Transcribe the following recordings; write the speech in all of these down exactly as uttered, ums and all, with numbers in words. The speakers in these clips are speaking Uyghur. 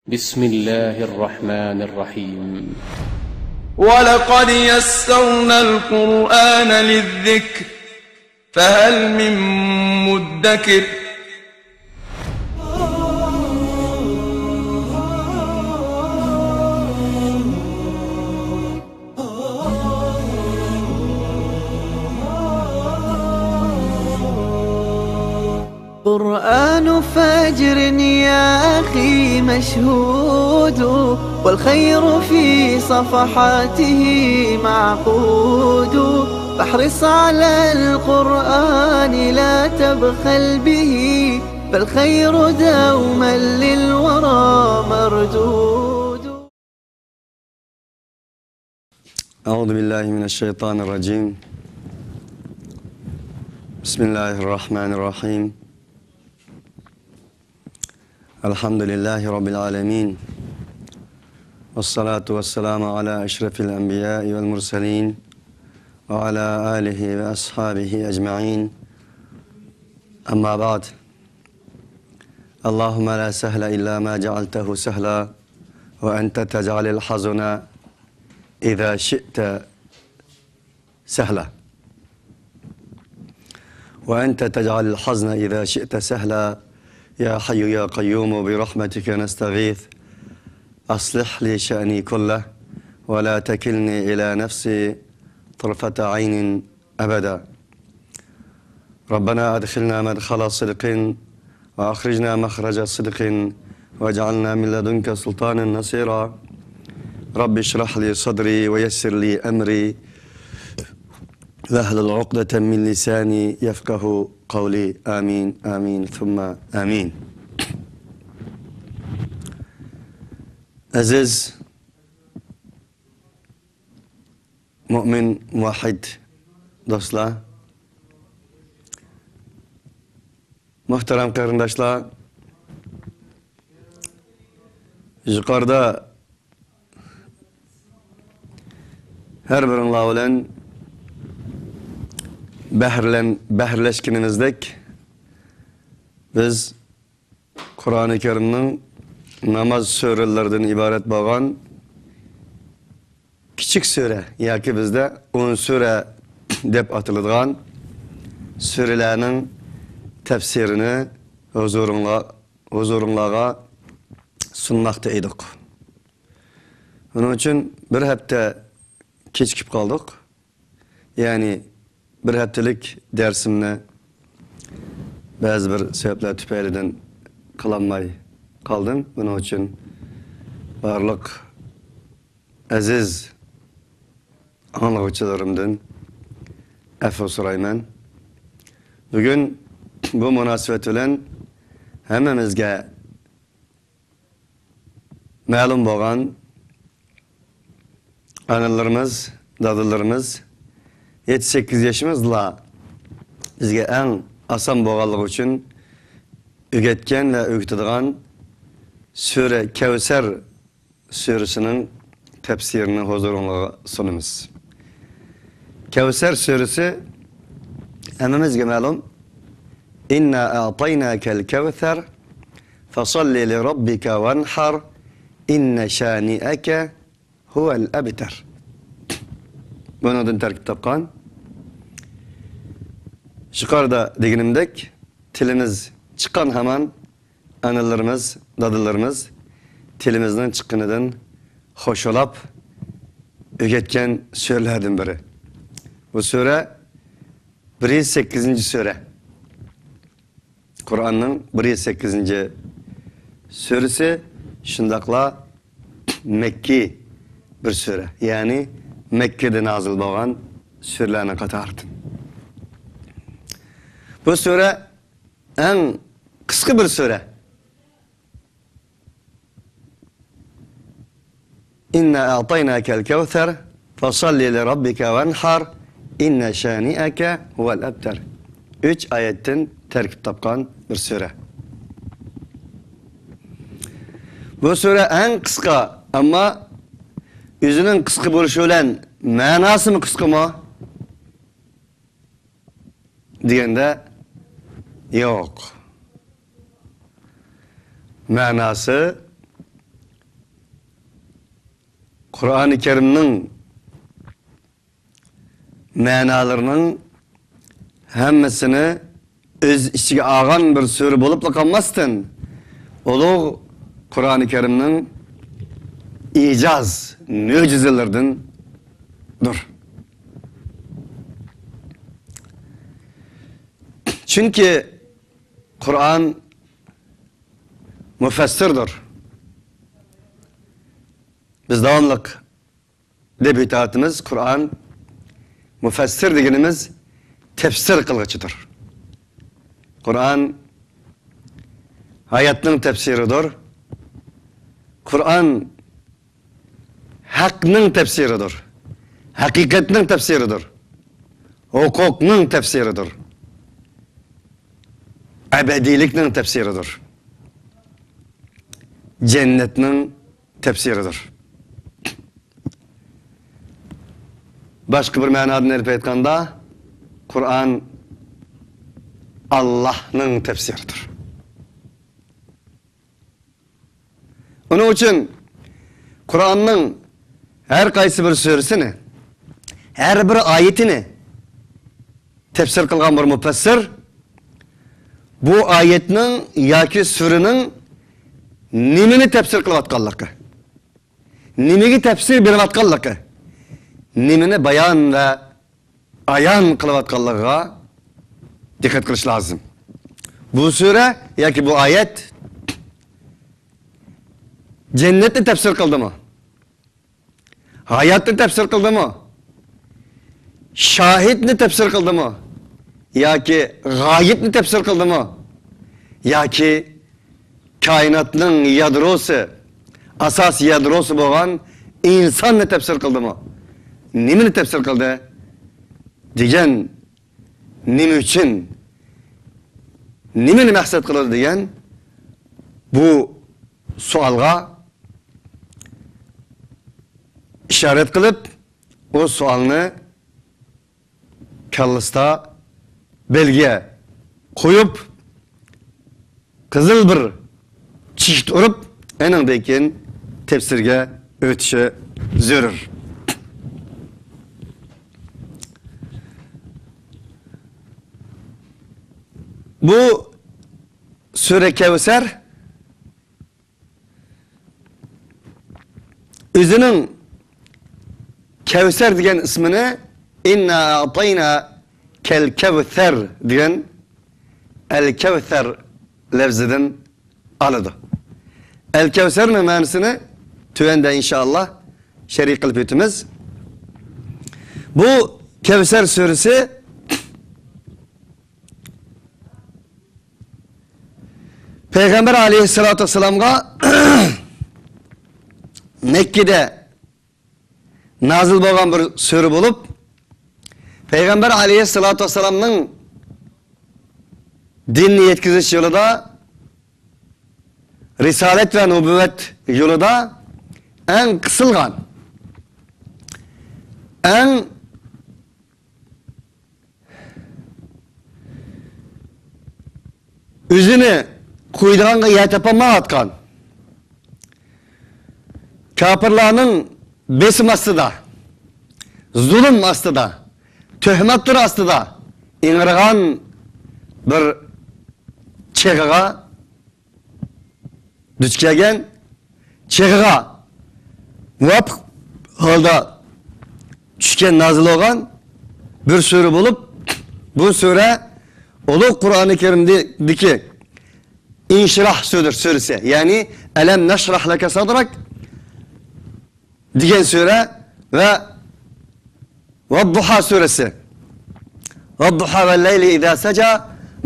بسم الله الرحمن الرحيم. ولقد يسرنا القرآن للذكر فهل من مدكر. قرآن فجر يا أخي مشهود، والخير في صفحاته معقود، فاحرص على القرآن لا تبخل به، فالخير دوما للورى مردود. أعوذ بالله من الشيطان الرجيم. بسم الله الرحمن الرحيم. الحمد لله رب العالمين، والصلاة والسلام على أشرف الأنبياء والمرسلين، وعلى آله وأصحابه أجمعين. أما بعد. اللهم لا سهل إلا ما جعلته سهلا، وأنت تجعل الحزن إذا شئت سهلا. وأنت تجعل الحزن إذا شئت سهلا. يا حي يا قيوم برحمتك نستغيث. أصلح لي شأني كله ولا تكلني إلى نفسي طرفة عين أبدا. ربنا أدخلنا مدخل صدق وأخرجنا مخرج صدق واجعلنا من لدنك سلطانا نصيرا. رب اشرح لي صدري ويسر لي أمري واحلل عقدة من لساني يفقه قولي. آمين، آمين، ثم آمين. ئەزىز مۆمىن، مۇۋەھھىد دوستلار، مۆھتەرەم قېرىنداشلار، يۇقىرىدا ھەر بىرىڭلار بىلەن بەھرىلەن-، بەھرىلەشكىنىمىزدەك، بىز قۇرئانى كەرىمنىڭ ناماز سۈرىلىرىدىن ئىبارەت بولغان كىچىك سۈرە ياكى بىزدە ئون سۈرە دەپ ئاتىلىدىغان سۈرىلەرنىڭ تەپسىرىنى ھۇزۇرۇڭلار-، ھۇزۇرۇڭلارغا سۇنماقتا ئىدۇق. ئۇنىڭ ئۈچۈن بىر ھەپتە كېچىكىپ قالدۇق. يەنى بىر ھەپتىلىك دەرسىمنى بەزى بىر سەۋەبلەر تۈپەيلىدىن قىلالماي قالدىم. بۇنىڭ ئۈچۈن بارلىق ئەزىز ئاڭلىغۇچىلىرىمدىن ئەپۇ سورايمەن. بۈگۈن بۇ مۇناسىۋەت بىلەن ھەممىمىزگە مەلۇم بولغان ئانىلىرىمىز، دادىلىرىمىز يەتتە سەككىز يېشىمىزلا بىزگە ئەڭ ئاسان بولغانلىقى ئۈچۈن ئۆگەتكەن ۋە ئۆگىتىدىغان سۈرە كەۋسەر سۈرىسىنىڭ تەپسىرىنى ھۇزۇرۇڭلارغا سۇنىمىز. كەۋسەر سۈرىسى ھەممىمىزگە مەلۇم. إنا أعطيناك الكوثر فصل لربك وانحر إن شانئك هو الأبتر. بۇنىڭدىن تەركىب تاپقان. يۇقىرىدا دېگىنىمدەك، تىلىمىز چىققان ھامان ئانىلىرىمىز، دادىلىرىمىز تىلىمىزنىڭ چىققىنىدىن خوشلاپ ئۆگەتكەن سۈرىلەردىن بىرى. بۇ سۈرە بىر يۈز سەككىزىنچى سۈرە. قۇرئاننىڭ بىر يۈز سەككىزىنچى سۈرىسى، شۇنداقلا مەككى بىر سۈرە. يەنى مەككىدە نازىل بولغان سۈرىلەرنىڭ قاتارىدىن. بۇ سۈرە ئەڭ قىسقا بىر سۈرە. إنا أعطيناك الكوثر فصل لربك وانحر إن شانئك هو الأبتر. ئۈچ ئايەتتىن تەركىب تاپقان بىر سۈرە. بۇ سۈرە ئەڭ قىسقا، ئەمما ئۆزىنىڭ قىسقا بولۇشى بىلەن مەناسىمۇ قىسقىمۇ؟ دېگەندە، يوق. مەناسى قۇرئانى كەرىمنىڭ مەنالىرىنىڭ ھەممىسىنى ئۆز ئىچىگە ئالغان بىر سۈرە بولۇپلا قالماستىن، ئۇلۇغ قۇرئانى كەرىمنىڭ ئىجاز، مۆجىزىلىرىدىندۇر. چۈنكى قۇرئان مۇفەسسىردۇر. بىز داۋاملىق دەپ ئۆتۈۋاتىمىز، قۇرئان مۇفەسسىر دېگىنىمىز تەپسىر قىلغۇچىدۇر. قۇرئان ھاياتنىڭ تەپسىرىدۇر. قۇرئان ھەقنىڭ تەپسىرىدۇر. ھەقىقەتنىڭ تەپسىرىدۇر. ھوقۇقنىڭ تەپسىرىدۇر. ئەبەدىيلىكنىڭ تەپسىرىدۇر. جەننەتنىڭ تەپسىرىدۇر. باشقا بىر مەنادىن ئېلىپ ئېيتقاندا، قۇرئان ئاللاھنىڭ تەپسىرىدۇر. ئۇنىڭ ئۈچۈن قۇرئاننىڭ ھەر قايسى بىر سۈرىسىنى، ھەر بىر ئايىتىنى تەپسىر قىلغان بىر مۇپەسسىر بۇ ئايەتنىڭ ياكى سۈرىنىڭ نېمىنى تەپسىر قىلىۋاتقانلىقى، نېمىگە تەپسىر بېرىۋاتقانلىقى، نېمىنى بايان ۋە ئايان قىلىۋاتقانلىقىغا دىققەت قىلىش لازىم. بۇ سۈرە ياكى بۇ ئايەت جەننەتنى تەپسىر قىلدىمۇ؟ ھاياتنى تەپسىر قىلدىمۇ؟ شاھىدنى تەپسىر قىلدىمۇ؟ ياكى غايىبنى تەپسىر قىلدىمۇ؟ ياكى كائىناتنىڭ يادروسى، ئاساسىي يادروسى بولغان ئىنساننى تەپسىر قىلدىمۇ؟ نېمىنى تەپسىر قىلدى؟ دېگەن، نېمە ئۈچۈن؟ نېمىنى مەقسەت قىلىدۇ دېگەن بۇ سوئالغا ئىشارەت قىلىپ، ئۇ سوئالنى كاللىسىدا بەلگە قويۇپ، قىزىل بىر چېكىت ئۇرۇپ، ئېنىڭدىن كېيىن تەپسىرگە ئۆتۈشى زۆرۈر. بۇ سۈرە كەۋسەر ئۆزىنىڭ كەۋسەر دېگەن ئىسمىنى «ئىننا ئەئتەينا كەل كەۋسەر» دېگەن ئەل كەۋسەر لەۋزىدىن ئالىدۇ. ئەل كەۋسەرنىڭ مەنىسىنى تۆۋەندە ئىنشائاللا شەرھ قىلىپ ئۆتىمىز. بۇ كەۋسەر سۈرىسى پەيغەمبەر ئەلەيھىسسالاتۇ ۋەسسالامغا مەككىدە نازىل بولغان بىر سۈرە بولۇپ، پەيغەمبەر ئەلەيھىسسالاتۇ ۋەسسالامنىڭ دىننى يەتكۈزۈش يولىدا، رىسالەت ۋە نۇبۇۋۋەت يولىدا ئەڭ قىسىلغان، ئەڭ ئۆزىنى قويىدىغانغا يەر تاپالمايۋاتقان، كاپىرلارنىڭ بېسىم ئاستىدا، زۇلۇم ئاستىدا، تۆھمەتلىرى ئاستىدا ئىڭرىغان بىر چېغىغا دۇچ كەلگەن، چېغىغا مۇۋاپىق ھالدا چۈشكەن، نازىل بولغان بىر سۈرە بولۇپ، بۇ سۈرە ئۇلۇغ قۇرئانى كەرىمدىكى ئىنشىراھ سۈرە-، سۈرىسى، يەنى «ئەلەم نەشراھ لەكە سەدرەك» دېگەن سۈرە ۋە ۋەددۇھا سۈرىسى. ۋەددۇھا ۋەللەيلى ئىزا سەجا،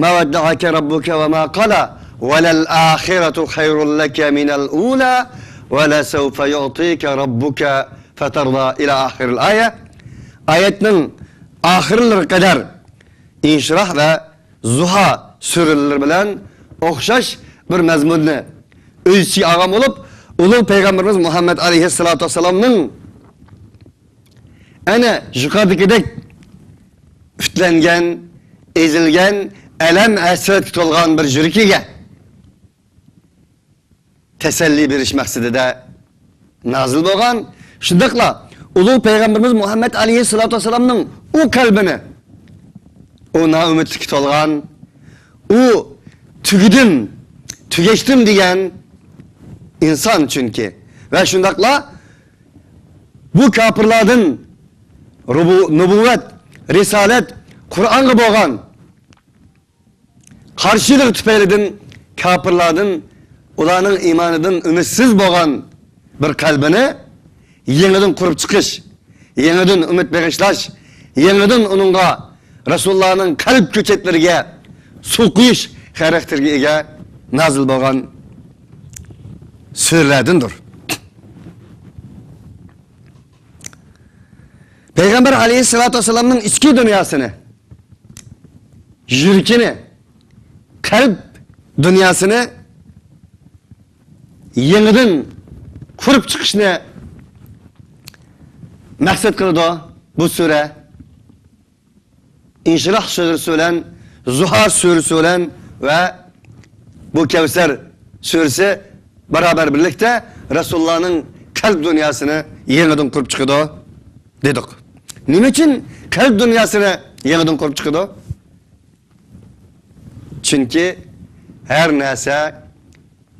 ما ۋەددەئەكە رەببۇكە ۋە ما قەلا، ۋەلەل ئاخىرەتۇ خەيرۇل لەكە مىنەل ئۇلا، ۋەلەسەۋفە يۇئتىكە رەببۇكە فەتەردا ئىلە ئاخىرىل ئايە. ئايەتنىڭ ئاخىرلىرىغا قەدەر ئىنشىراھ ۋە زۇھا سۈرىلىرى بىلەن ئوخشاش بىر مەزمۇننى ئۆز ئىچىگە ئالغان بولۇپ، ئۇلۇغ پەيغەمبىرىمىز مۇھەممەد ئەلەيھىسسالاتۇ ۋەسسالامنىڭ ئەنە يۇقىرىدىكىدەك ئۈتلەنگەن، ئېزىلگەن، ئەلەم ھەسرەتكە تولغان بىر يۈرىكىگە تەسەللى بېرىش مەقسىتىدە نازىل بولغان، شۇنداقلا ئۇلۇغ پەيغەمبىرىمىز مۇھەممەد ئەلەيھىسسالاتۇ ۋەسسالامنىڭ ئۇ قەلبىنى، ئۇ نائۈمىدلىككە تولغان، ئۇ تۈگىدىم، تۈگەشتىم دېگەن ئىنسان چۈنكى. ۋە شۇنداقلا بۇ كاپىرلاردىن رۇبۇ-، نۇبۇۋۋەت، رىسالەت، قۇرئانغا بولغان قارشىلىقى تۈپەيلىدىن كاپىرلاردىن، ئۇلارنىڭ ئىمانىدىن ئۈمىدسىز بولغان بىر قەلبىنى يېڭىدىن قۇرۇپ چىقىش، يېڭىدىن ئۈمىد بېغىشلاش، يېڭىدىن ئۇنىڭغا رەسۇلۇللانىڭ قەلب كۆچەتلىرىگە سۇ قۇيۇش خاراكتېرىگە ئىگە نازىل بولغان سۈرىلەردىندۇر. پەيغەمبەر ئەلەيھىسسالاتۇ ۋەسسالامنىڭ ئىچكى دۇنياسىنى، يۈرىكىنى، قەلب دۇنياسىنى يېڭىدىن قۇرۇپ چىقىشنى مەقسەت قىلىدۇ بۇ سۈرە. ئىنشىراھ سۈرىسى بىلەن، زۇھار سۈرىسى بىلەن ۋە بۇ كەۋسەر سۈرىسى بارابەر بىرلىكتە رەسۇلۇللانىڭ قەلب دۇنياسىنى يېڭىدىن قۇرۇپ چىقىدۇ دېدۇق. نېمە ئۈچۈن قەلب دۇنياسىنى يېڭىدىن قۇرۇپ چىقىدۇ؟ چۈنكى ھەر نەرسە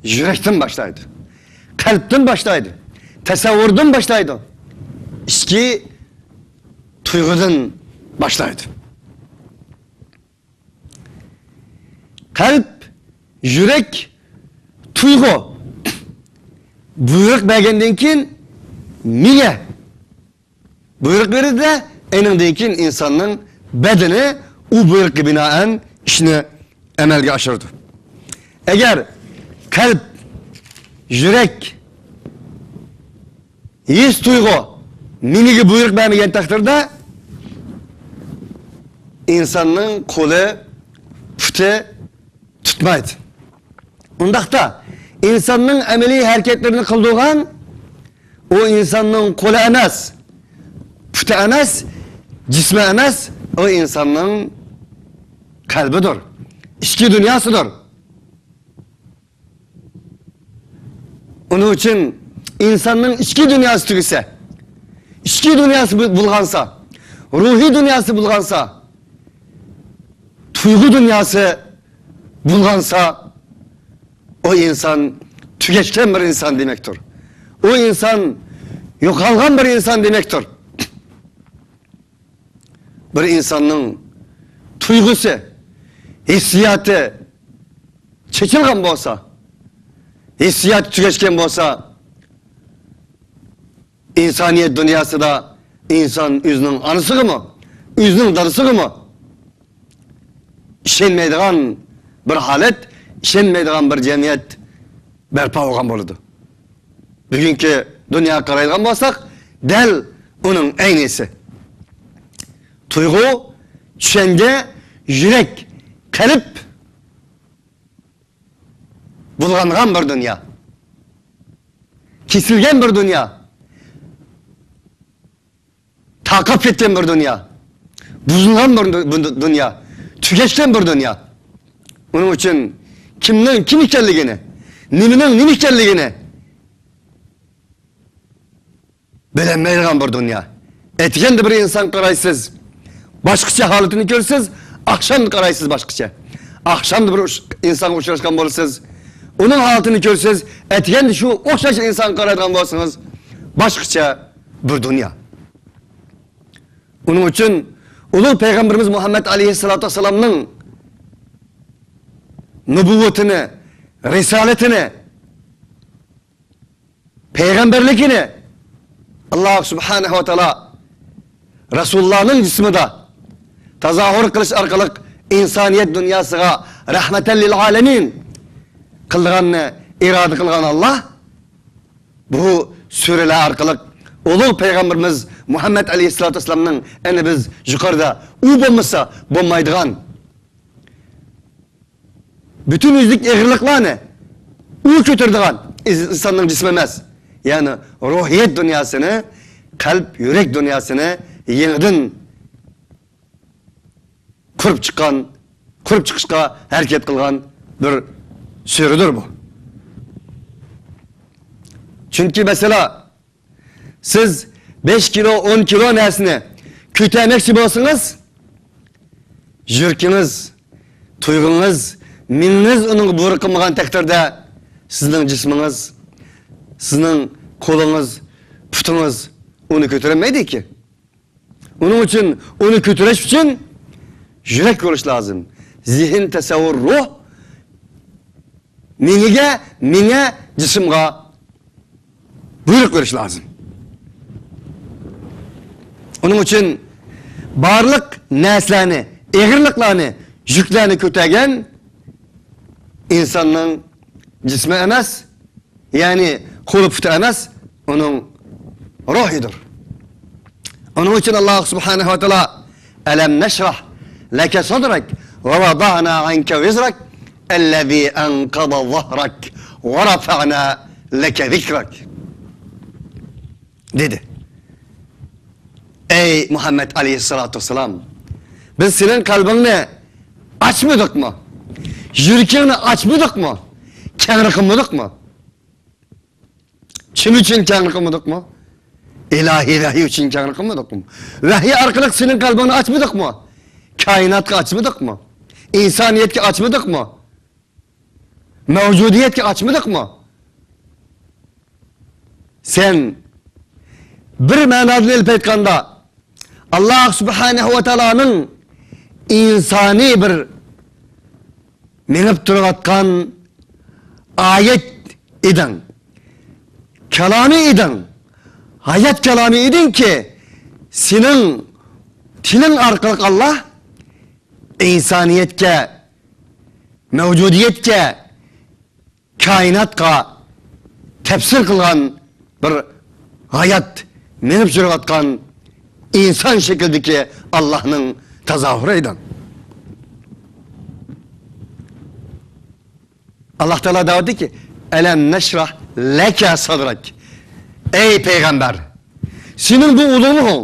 يۈرەكتىن باشلايدۇ، قەلبتىن باشلايدۇ، تەسەۋۋۇردىن باشلايدۇ، ئىچكى تۇيغۇدىن باشلايدۇ. قەلب، يۈرەك، تۇيغۇ بۇيرۇق بەرگەندىن كېيىن مېڭە بۇيرۇق بېرىدۇ-دە، ئېنىڭدىن كېيىن ئىنساننىڭ بەدىنى ئۇ بۇيرۇققا بىنائەن ئىشنى ئەمەلگە ئاشۇرىدۇ. ئەگەر قەلب، يۈرەك، ھېس تۇيغۇ مېڭىگە بۇيرۇق بەرمىگەن تەقدىردە، ئىنساننىڭ قولى، پۇتى تۇتمايدۇ. ئۇنداقتا ئىنساننىڭ ئەمەلىي ھەرىكەتلىرىنى قىلدۇرغان ئۇ ئىنساننىڭ قولى ئەمەس، پۇتى ئەمەس، جىسمى ئەمەس، ئۇ ئىنساننىڭ قەلبىدۇر، ئىچكى دۇنياسىدۇر. ئۇنىڭ ئۈچۈن ئىنساننىڭ ئىچكى دۇنياسى تۈگىسە، ئىچكى دۇنياسى بۇ-، بۇلغانسا، روھىي دۇنياسى بۇلغانسا، تۇيغۇ دۇنياسى بۇلغانسا، ئۇ ئىنسان تۈگەشكەن بىر ئىنسان دېمەكتۇر. ئۇ ئىنسان يوقالغان بىر ئىنسان دېمەكتۇر. بىر ئىنساننىڭ تۇيغۇسى، ھېسسىياتى چېچىلغان بولسا، ھېسسىياتى تۈگەشكەن بولسا، ئىنسانىيەت دۇنياسىدا ئىنسان ئۆزىنىڭ ئانىسىغىمۇ، ئۆزىنىڭ دادىسىغىمۇ ئىشەنمەيدىغان بىر ھالەت، ئىشەنمەيدىغان بىر جەمئىيەت بەرپا بولغان بولىدۇ. بۈگۈنكى دۇنياغا قارايدىغان بولساق، دەل ئۇنىڭ ئەينىسى. تۇيغۇ، چۈشەنچە، يۈرەك، قەلب بۇلغانغان بىر دۇنيا. كېسىلگەن بىر دۇنيا. تارقاپ كەتكەن بىر دۇنيا، بۇزۇلغان بىر دۇ-، بۇ دۇنيا، تۈگەشكەن بىر دۇنيا. ئۇنىڭ ئۈچۈن كىمنىڭ كىم ئىكەنلىكىنى، نېمىنىڭ نېمە ئىكەنلىكىنى بىلەلمەيدىغان بىر دۇنيا. ئەتىگەندە بىر ئىنسان قارايسىز، باشقىچە ھالىتىنى كۆرىسىز، ئاخشامدا قارايسىز باشقىچە. ئاخشامدا بىر ئۇش-، ئىنسانغا ئۇچراشقان بولىسىز، ئۇنىڭ ھالىتىنى كۆرىسىز، ئەتىگەندە شۇ ئوخشاش ئىنسانغا قارايدىغان بولسىڭىز، باشقىچە بىر دۇنيا. ئۇنىڭ ئۈچۈن ئۇلۇغ پەيغەمبىرىمىز مۇھەممەد ئەلەيھىسسالاتۇ ۋەسسالامنىڭ نۇبۇۋۋىتىنى، رىسالىتىنى، پەيغەمبەرلىكىنى ئاللا سۇبھانەھۇ ۋە تائالا رەسۇلۇللانىڭ جىسمىدا تازاھۇر قىلىش ئارقىلىق ئىنسانىيەت دۇنياسىغا رەھمەتەن لىل ئالەمىن قىلغاننى ئىرادە قىلغان ئاللا بۇ سۈرىلەر ئارقىلىق ئۇلۇغ پەيغەمبىرىمىز مۇھەممەد ئەلەيھىسسالاتۇ ۋەسسالامنىڭ، ئەنە بىز يۇقىرىدا ئۇ بولمىسا بولمايدىغان پۈتۈن يۈزلۈك ئېغىرلىقلارنى ئۇ كۆتۈرىدىغان ئىنساننىڭ جىسمى ئەمەس، يەنى روھىيەت دۇنياسىنى، قەلب، يۈرەك دۇنياسىنى يېڭىدىن قۇرۇپ چىققان، قۇرۇپ چىقىشقا ھەرىكەت قىلغان بىر سۈرىدۇر بۇ. چۈنكى مەسىلە، سىز بەش كىلو، ئون كىلو نەرسىنى كۆتەرمەكچى بولسىڭىز، يۈرىكىڭىز، تۇيغۇڭىز، مېڭىڭىز ئۇنىڭغا بۇيرۇق قىلمىغان تەقدىردە، سىزنىڭ جىسمىڭىز، سىزنىڭ قولىڭىز، پۇتىڭىز ئۇنى كۆتۈرەلمەيدۇ ئىكەن. ئۇنىڭ ئۈچۈن، ئۇنى كۆتۈرۈش ئۈچۈن يۈرەك بولۇش لازىم. زېھىن، تەسەۋۋۇر، روھ مېڭىگە، مېڭە، جىسىمغا بۇيرۇق بېرىش لازىم. ئۇنىڭ ئۈچۈن بارلىق نەرسىلەرنى، ئېغىرلىقلارنى، يۈكلەرنى كۆتەرگەن ئىنساننىڭ جىسمى ئەمەس، يەنى قولى پۇتى ئەمەس، ئۇنىڭ روھىدۇر. ئۇنىڭ ئۈچۈن ئاللاھ سۇبھانەھۇ ۋە تائالا، «ئەلەم نەشرەھ لەكە سەدرەك ۋە ۋەزەئنا ئەنكە ۋىزرەك، ئەللەزى ئەنقەزە زەھرەك ۋە رەفەئنا لەكە زىكرەك» دېدى. ئەي مۇھەممەد ئەلەيھىسسالاتۇ ۋەسسالام، بىز سېنىڭ قەلبىڭنى ئاچمىدۇقمۇ؟ يۈرىكىڭنى ئاچمىدۇقمۇ؟ كەڭرى قىلمىدۇقمۇ؟ كىم ئۈچۈن كەڭرى قىلمىدۇقمۇ؟ ئىلاھىي ۋەھىي ئۈچۈن كەڭرى قىلمىدۇقمۇ؟ ۋەھىي ئارقىلىق سېنىڭ قەلبىڭنى ئاچمىدۇقمۇ؟ كائىناتقا ئاچمىدۇقمۇ؟ ئىنسانىيەتكە ئاچمىدۇقمۇ؟ مەۋجۇدىيەتكە ئاچمىدۇقمۇ؟ سەن بىر مەنادىن ئېلىپ ئېيتقاندا، ئاللاھ سۇبھانەھۇ ۋە تائالانىڭ ئىنسانىي بىر مېڭىپ تۇرۇۋاتقان ئايەت ئىدىڭ، كالامى ئىدىڭ، ھايات كالامى ئىدىڭكى، سېنىڭ تىلىڭ ئارقىلىق ئاللاھ ئىنسانىيەتكە، مەۋجۇدىيەتكە، كائىناتقا تەپسىر قىلغان بىر ھايات، مېڭىپ يۈرۈۋاتقان ئىنسان شەكلىدىكى ئاللاھنىڭ تازاھۇرى ئىدىڭ. ئاللاھ تائالا دەۋاتىدۇكى، «ئەلەم نەشرەھ لەكە سەدرەك». ئەي پەيغەمبەر، سېنىڭ بۇ ئۇلۇغلۇقۇڭ،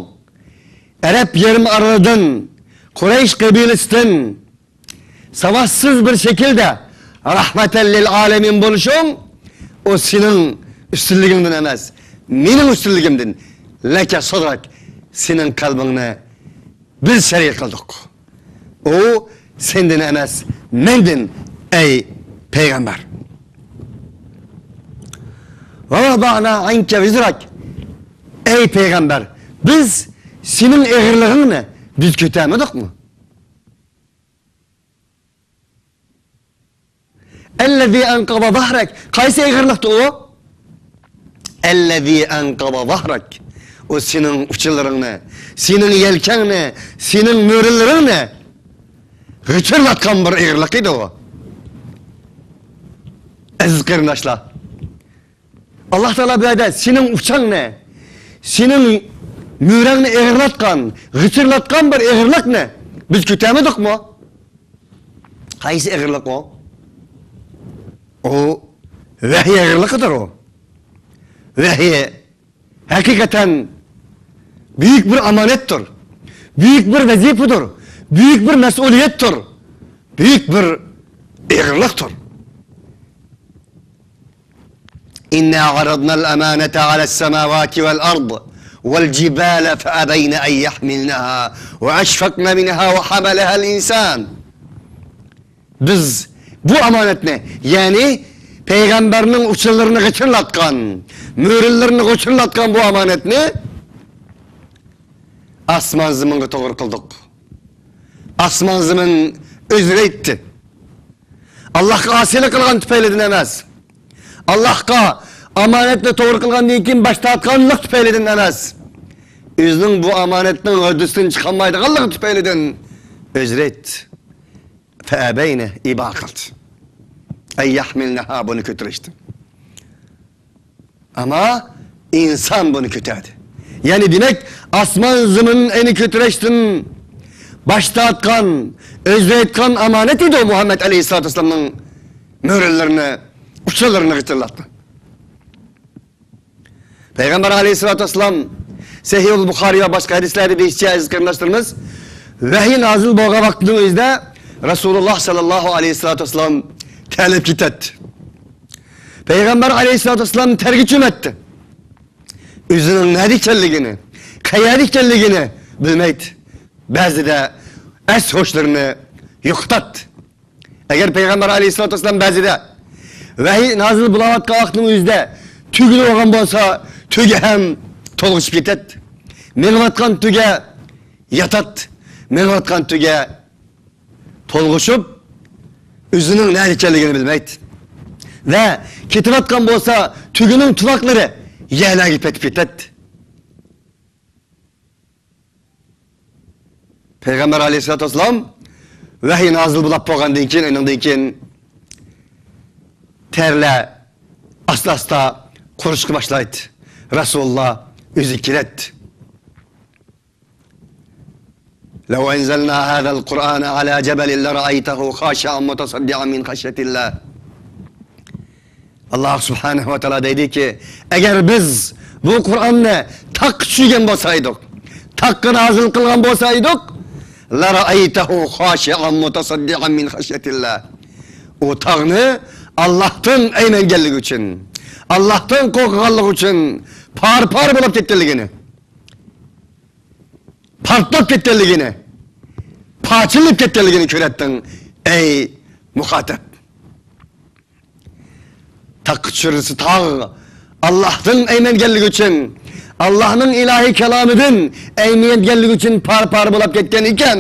ئەرەب يېرىم ئارىلىدىن، قۇرەيش قەبىلىسىدىن، ساۋاتسىز بىر شەكىلدە رەھمەتەن لىل ئالەمىن بولۇشۇڭ، ئۇ سېنىڭ ئۈستۈنلۈكۈڭدىن ئەمەس، مېنىڭ ئۈستۈنلۈكۈمدىن. لەكە سەدرەك، سېنىڭ قەلبىڭنى بىز شەرىك قىلدۇق. ئۇ سەندىن ئەمەس، مەندىن، ئەي پەيغەمبەر. ۋە ۋەزەئنا ئەنكە ۋىزرەك. ئەي پەيغەمبەر، بىز سېنىڭ ئېغىرلىقىڭنى بىز كۆتەرمىدۇقمۇ؟ ئەللەزى ئەنقەزە زەھرەك. قايسى ئېغىرلىقتا ئۇ؟ ئەللەزى ئەنقەزە زەھرەك. ئۇ سېنىڭ ئۇچىلىرىڭنى، سېنىڭ يەلكەڭنى، سېنىڭ مۈرىلىرىڭنى غىچىرلاتقان بىر ئېغىرلىق ئىدى ئۇ. ئەزىز قېرىنداشلار، ئاللاھ تائالا بۇ يەردە سېنىڭ ئۇچاڭنى، سېنىڭ مۈرەڭنى ئېغىرلاتقان، غىچىرلاتقان بىر ئېغىرلىقنى بىز كۆتەرمىدۇقمۇ؟ قايسى ئېغىرلىق ئۇ؟ ئۇ ۋەھىي ئېغىرلىقىدۇر ئۇ. ۋەھىي ھەقىقەتەن بۈيۈك بىر ئامانەتتۇر. بۈيۈك بىر ۋەزىپىدۇر. بۈيۈك بىر مەسئۇلىيەتتۇر. بۈيۈك بىر ئېغىرلىقتۇر. إنا عرضنا الأمانة على السماوات والأرض والجبال فأبين أن يحملنها وأشفقن منها وحملها الإنسان. بىز بۇ ئامانەتنى، يەنى پەيغەمبەرنىڭ ئۇچىلىرىنى غىچىرلاتقان، مۈرىلىرىنى غىچىرلاتقان بۇ ئامانەتنى ئاسمان زېمىنغا توغرا قىلدۇق. ئاسمان زېمىن ئۆزرەيتتى. ئاللاھقا ئاسىيلىق قىلغان تۈپەيلىدىن ئەمەس. ئاللاھقا ئامانەتنى توغرا قىلغاندىن كېيىن باش تارتقانلىق تۈپەيلىدىن ئەمەس. ئۆزىنىڭ بۇ ئامانەتنىڭ ھۆددىسىدىن چىقالمايدىغانلىقى تۈپەيلىدىن ئۆزرەيتتى. فەئەبەينە، ئىبا قىلدى. ئەن يەھمىلنەھا، بۇنى كۆتۈرۈشتىن. ئەمما ئىنسان بۇنى كۆتەردى. يەنى دېمەك، ئاسمان زېمىننى كۆتۈرۈشتىن باش تارتقان، ئۆزرەيتقان ئامانەت ئىدى ئۇ مۇھەممەد ئەلەيھىسسالاتۇ ۋەسسالامنىڭ مۈرىلىرىنى، ئۇچىلىرىنى غىچىرلاتقان. پەيغەمبەر ئەلەيھىسسالاتۇ ۋەسسالام سەھىھۇل بۇخارىي ۋە باشقا ھەدىسلەردە دېيىشىچە، ئەزىز قېرىنداشلىرىمىز، ۋەھىي نازىل بولغان ۋاقىتنىڭ ئۆزىدە رەسۇلۇللاھ ساللاللاھۇ ئەلەيھى ۋەسسالام تەرلەپ كېتەتتى. پەيغەمبەر ئەلەيھىسسالاتۇ ۋەسسالام تەرگە چۆمەتتى. ئۆزىنىڭ نەدە ئىكەنلىكىنى، قەيەردە ئىكەنلىكىنى بىلمەيتتى. بەزىدە ئەس-ھوشلىرىنى يوقىتاتتى. ئەگەر پەيغەمبەر ئەلەيھىسسالاتۇ ۋەسسالام بەزىدە ۋەھىي نازىل بولاۋاتقان ۋاقىتنىڭ ئۆزىدە تۈگىدە بولغان بولسا، تۈگە ھەم تولغىشىپ كېتەتتى. مېڭىۋاتقان تۈگە ياتاتتى. مېڭىۋاتقان تۈگە تولغىشىپ، ئۆزىنىڭ نەدە ئىكەنلىكىنى بىلمەيتتى. ۋە كېتىۋاتقان بولسا، تۈگىنىڭ تۇۋاقلىرى يەرلەرگە پېتىپ كېتەتتى. پەيغەمبەر ئەلەيھىسسالاتۇ ۋەسسالام ۋەھىي نازىل بولاپ بولغاندىن كېيىن، ئۇنىڭدىن كېيىن تەرلەر ئاستا-ئاستا قۇرۇشقا باشلايتتى. رەسۇلۇللا ئۆزى كېلەتتى. لو أنزلنا هذا القرآن على جبل لرأيته خاشعا متصدعا من خشية الله. ئاللاھ سۇبھانەھۇ ۋە تائالا دەيدىكى، ئەگەر بىز بۇ قۇرئاننى تاغقا چۈشۈرگەن بولسا ئىدۇق، تاغقا نازىل قىلغان بولسا ئىدۇق، لرأيته خاشعا متصدعا من خشية الله. ئۇ تاغنى ئاللاھتىن ئەيمەنگەنلىكى ئۈچۈن، ئاللاھتىن قورققانلىقى ئۈچۈن پار-پار بولۇپ كەتكەنلىكىنى، پارتلاپ كەتكەنلىكىنى، پارچىلىنىپ كەتكەنلىكىنى كۆرەتتىڭ، ئەي مۇخاتەپ. تاغقا چۈشۈرۈلسە تاغ ئاللاھتىن ئەيمەنگەنلىكى ئۈچۈن، ئاللاھنىڭ ئىلاھىي كالامىدىن ئەيمەنگەنلىكى ئۈچۈن پار-پار بولاپ كەتكەن ئىكەن،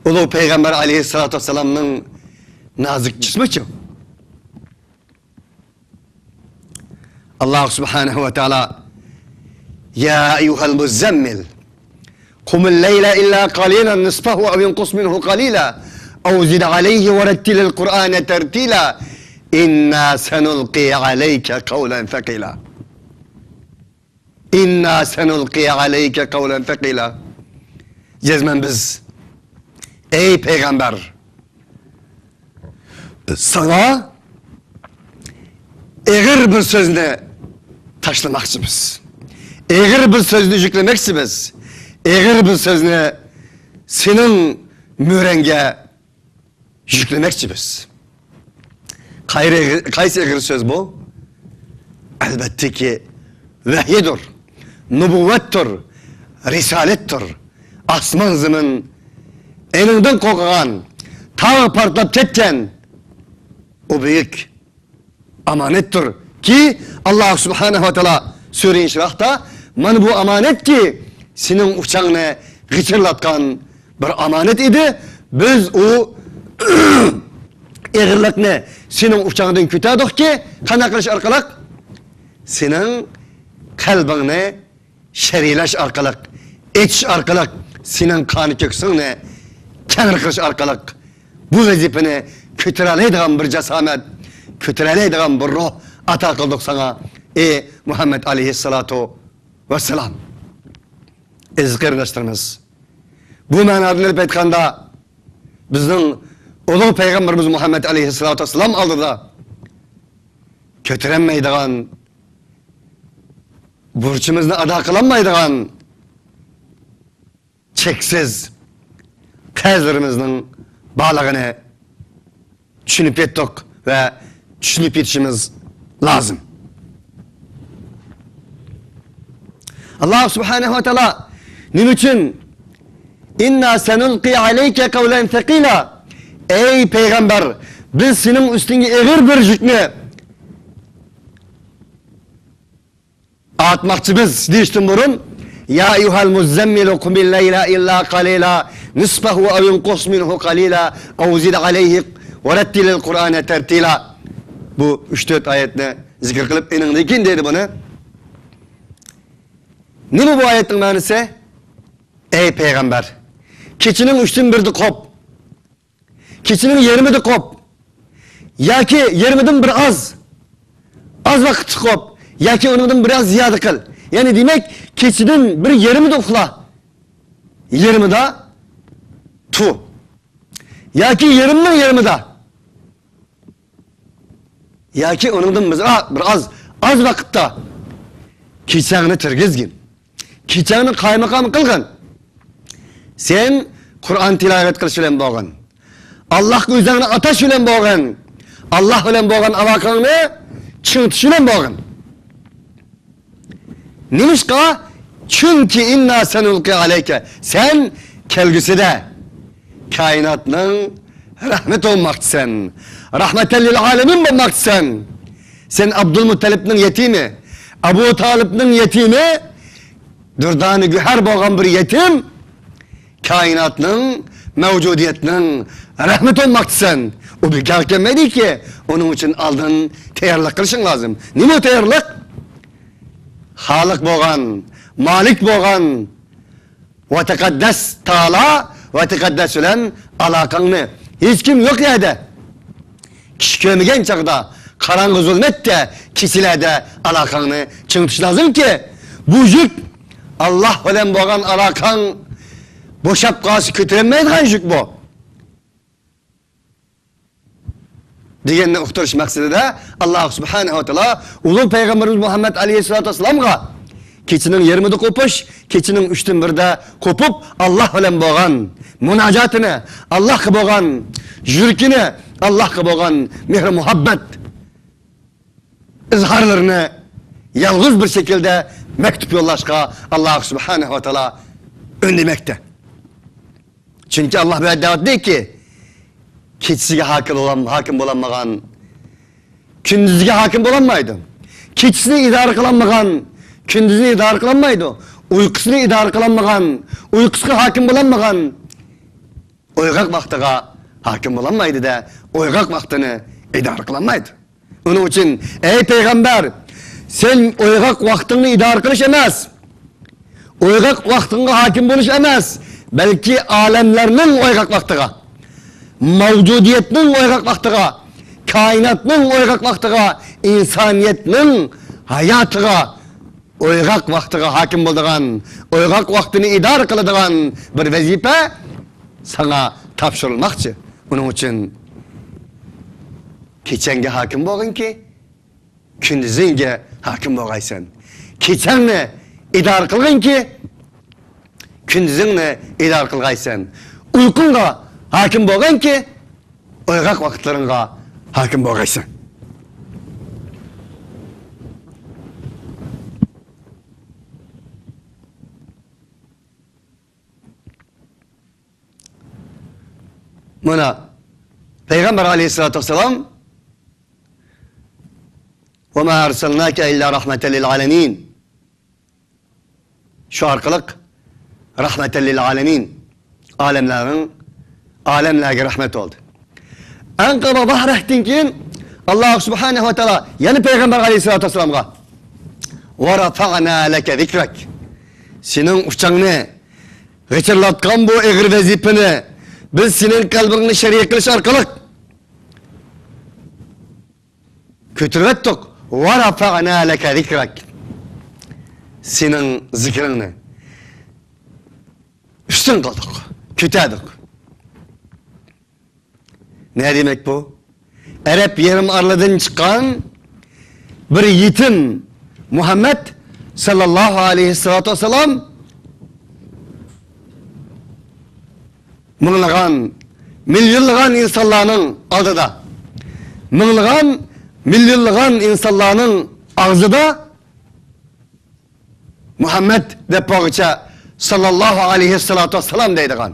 ئۇلۇغ پەيغەمبەر ئەلەيھىسسالاتۇ ۋەسسالامنىڭ نازۇك جىسمىچۇ؟ ئاللاھ سۇبھانەھۇ ۋە تائالا، يا أيها المزمل قم الليل إلا قليلا نصفه أو انقص منه قليلا أو زد عليه ورتل القرآن ترتيلا إنا سنلقي عليك قولا ثقيلا. إنا سنلقي عليك قولا ثقيلا. جەزمەن بىز، ئەي پەيغەمبەر، ساڭا ئېغىر بىر سۆزنى تاشلىماقچىمىز. ئېغىر بىر سۆزنى يۈكلىمەكچىمىز. ئېغىر بىر سۆزنى سېنىڭ مۈرەڭگە يۈكلىمەكچىمىز. قايرى-، قايسى ئېغىر سۆز بۇ؟ ئەلۋەتتىكى، ۋەھىيدۇر، نۇبۇۋۋەتتۇر، رىسالەتتۇر. ئاسمان زېمىن ئېنىڭدىن قورقىدىغان، تاغ پارتلاپ كەتكەن، ئۇ بۈيۈك ئامانەتتۇركى، ئاللاھ سۇبھانەھۇ ۋە تائالا سۈرە ئىنشىراھتا، مانا بۇ ئامانەتكى، سېنىڭ ئۇچاڭنى غىچىرلاتقان بىر ئامانەت ئىدى. بىز ئۇ ئېغىرلىقنى سېنىڭ ئۇچاڭدىن كۆتەردۇقكى، قانداق قىلىش ئارقىلىق؟ سېنىڭ قەلبىڭنى شەرھلەش ئارقىلىق، ئېچىش ئارقىلىق، سېنىڭ قان كۆكسۈڭنى كەڭرى قىلىش ئارقىلىق، بۇ ۋەزىپىنى كۆتۈرەلەيدىغان بىر جاسامەت، كۆتۈرەلەيدىغان بىر روھ ئاتا قىلدۇق ساڭا، ئى مۇھەممەد ئەلەيھىسسالاتۇ ۋەسسالام. ئەزىز قېرىنداشلىرىمىز، بۇ مەنادىن ئېلىپ ئېيتقاندا، بىزنىڭ ئۇلۇغ پەيغەمبىرىمىز مۇھەممەد ئەلەيھىسسالاتۇ ۋەسسالام ئالدىدا كۆتۈرەلمەيدىغان، بۇرچىمىزنى ئادا قىلالمايدىغان چەكسىز قەرزلىرىمىزنىڭ بارلىقىنى چۈشىنىپ يەتتۇق ۋە چۈشىنىپ يېتىشىمىز لازىم. ئاللاھ سۇبھانەھۇ ۋە تائالا نېمە ئۈچۈن «إنا سنلقي عليك قولا ثقيلا»، ئەي پەيغەمبەر، بىز سېنىڭ ئۈستۈڭگە ئېغىر بىر يۈكنى ئارتماقچىمىز دېيىشتىن بۇرۇن، يا أيها المزمل قم الليل إلا قليلا نصفه أو انقص منه قليلا أو زد عليه ورتل القرآن ترتيلا. بۇ ئۈچ تۆت ئايەتنى زىكىر قىلىپ، ئېنىڭدىن كېيىن دەيدۇ بۇنى. نېمە بۇ ئايەتنىڭ مەنىسى؟ ئەي پەيغەمبەر، كېچىنىڭ ئۈچتىن بىرىدە قوپ. كېچىنىڭ يېرىمىدا قوپ. ياكى يېرىمىدىن بىر ئاز، ئاز ۋاقىتتا قوپ. ياكى ئۇنىڭدىن بىر ئاز زىيادە قىل. يەنى دېمەك، كېچىدىن بىر يېرىمىدا ئۇخلا. يېرىمىدا تۇر. ياكى يېرىمنىڭ يېرىمىدا. ياكى ئۇنىڭدىن بىر ئا-، بىر ئاز، ئاز ۋاقىتتا كېچەڭنى تىرگىزگىن. كېچەڭنى قايمۇقام قىلغىن. سەن قۇرئان تىلاۋەت قىلىش بىلەن بولغىن. ئاللاھقا ئۆزۈڭنى ئاتاش بىلەن بولغىن. ئاللاھ بىلەن بولغان ئالاقەڭنى چىڭىتىش بىلەن بولغىن. نېمىشقا؟ چۈنكى ئىننا سەنۇلقى ئەلەيكە، سەن كەلگۈسىدە كائىناتنىڭ رەھمىتى بولماقچىسەن. رەھمەتەن لىل ئالەمىن بولماقچىسەن. سەن ئابدۇلمۇتتەلىپنىڭ يېتىمى، ئەبۇ تالىپنىڭ يېتىمى، دۇردانە گۆھەر بولغان بىر يېتىم، كائىناتنىڭ، مەۋجۇدىيەتنىڭ رەھمىتى بولماقچىسەن. ئۇ بىكارغا كەلمەيدىكى، ئۇنىڭ ئۈچۈن ئالدىن تەييارلىق قىلىشىڭ لازىم. نېمە ئۇ تەييارلىق؟ خالىق بولغان، مالىك بولغان، ۋە تەقەددەس تائالا، ۋە تەقەددەس بىلەن ئالاقەڭنى، ھېچكىم يوق يەردە، كىشى كۆرمىگەن چاغدا، قاراڭغۇ زۇلمەتتە، كېچىلەردە ئالاقەڭنى چىڭىتىش لازىمكى، بۇ يۈك، ئاللاھ بىلەن بولغان ئالاقەڭ بوشاپ قالسا كۆتۈرەلمەيدىغان يۈك بۇ. دېگەننى ئۇقتۇرۇش مەقسىتىدە، ئاللاھ سۇبھانەھۇ ۋە تائالا ئۇلۇغ پەيغەمبىرىمىز مۇھەممەد ئەلەيھىسسالاتۇ ۋەسسالامغا كېچىنىڭ يېرىمىدا قوپۇش، كېچىنىڭ ئۈچتىن بىرىدە قوپۇپ، ئاللاھ بىلەن بولغان مۇناجاتىنى، ئاللاھقا بولغان يۈرىكىنى، ئاللاھقا بولغان مېھرى مۇھەببەت ئىزھارلىرىنى يالغۇز بىر شەكىلدە مەكتۇپ يوللاشقا ئاللاھ سۇبھانەھۇ ۋە تائالا ئۈندىمەكتە. چۈنكى ئاللاھ بۇ يەردە دەۋاتىدۇكى، كېچىسىگە ھاكىم بولالم-، ھاكىم بولالمىغان كۈندۈزىگە ھاكىم بولالمايدۇ. كېچىسىنى ئىدارە قىلالمىغان كۈندۈزىنى ئىدارە قىلالمايدۇ. ئۇيقۇسىنى ئىدارە قىلالمىغان، ئۇيقۇسىغا ھاكىم بولالمىغان ئويغاق ۋاقتىغا ھاكىم بولالمايدۇ-دە، ئويغاق ۋاقتىنى ئىدارە قىلالمايدۇ. ئۇنىڭ ئۈچۈن، ئەي پەيغەمبەر، سەن ئويغاق ۋاقتىڭنى ئىدارە قىلىش ئەمەس، ئويغاق ۋاقتىڭغا ھاكىم بولۇش ئەمەس، بەلكى ئالەملەرنىڭ ئويغاق ۋاقتىغا، مەۋجۇدىيەتنىڭ ئويغاق ۋاقتىغا، كائىناتنىڭ ئويغاق ۋاقتىغا، ئىنسانىيەتنىڭ ھاياتىغا ئويغاق ۋاقتىغا ھاكىم بولىدىغان، ئويغاق ۋاقتىنى ئىدارە قىلىدىغان بىر ۋەزىپە ساڭا تاپشۇرۇلماقچى. ئۇنىڭ ئۈچۈن كېچەڭگە ھاكىم بولغىنكى، كۈندۈزۈڭگە ھاكىم بولغايسەن. كېچەڭنى ئىدارە قىلغىنكى، كۈندۈزۈڭنى ئىدارە قىلغايسەن. ئۇيقۇڭغا ھاكىم بولغىنكى، ئويغاق ۋاقىتلىرىڭغا ھاكىم بولغايسەن. مانا، پەيغەمبەر ئەلەيھىسسالاتۇ ۋەسسالام، «وما أرسلناك إلا رحمة للعالمين.» شۇ ئارقىلىق رەھمەتەن لىل ئالەمىن، ئالەملەرنىڭ، ئالەملەرگە رەھمەت بولدى. ئەنقەبە ظەھرەھتىن كېيىن ئاللاھ سۇبھانەھۇ ۋە تائالا يەنە پەيغەمبەر ئەلەيھىسسالاتۇ ۋەسسالامغا، «ورفعنا لك ذكرك.» سېنىڭ ئۇچاڭنى، غىچىرلاتقان بۇ ئېغىر ۋەزىپىنى بىز سېنىڭ قەلبىڭنى شەرىك قىلىش ئارقىلىق كۆتۈرۈۋەتتۇق. «ورفعنا لك ذكرك.» سېنىڭ زىكرىڭنى ئۈستۈن قىلدۇق، كۆتەردۇق. نە دېمەك بۇ؟ ئەرەب يېرىم ئارىلىدىن چىققان بىر يېتىم مۇھەممەد ساللاللاھۇ ئەلەيھىسسالاتۇ ۋەسسالام مىڭلىغان، مىليونلىغان ئىنسانلارنىڭ ئالدىدا، مىڭلىغان، مىليونلىغان ئىنسانلارنىڭ ئاغزىدا مۇھەممەد دەپ بولغۇچە، ساللاللاھۇ ئەلەيھىسسالاتۇ ۋەسسالام دەيدىغان،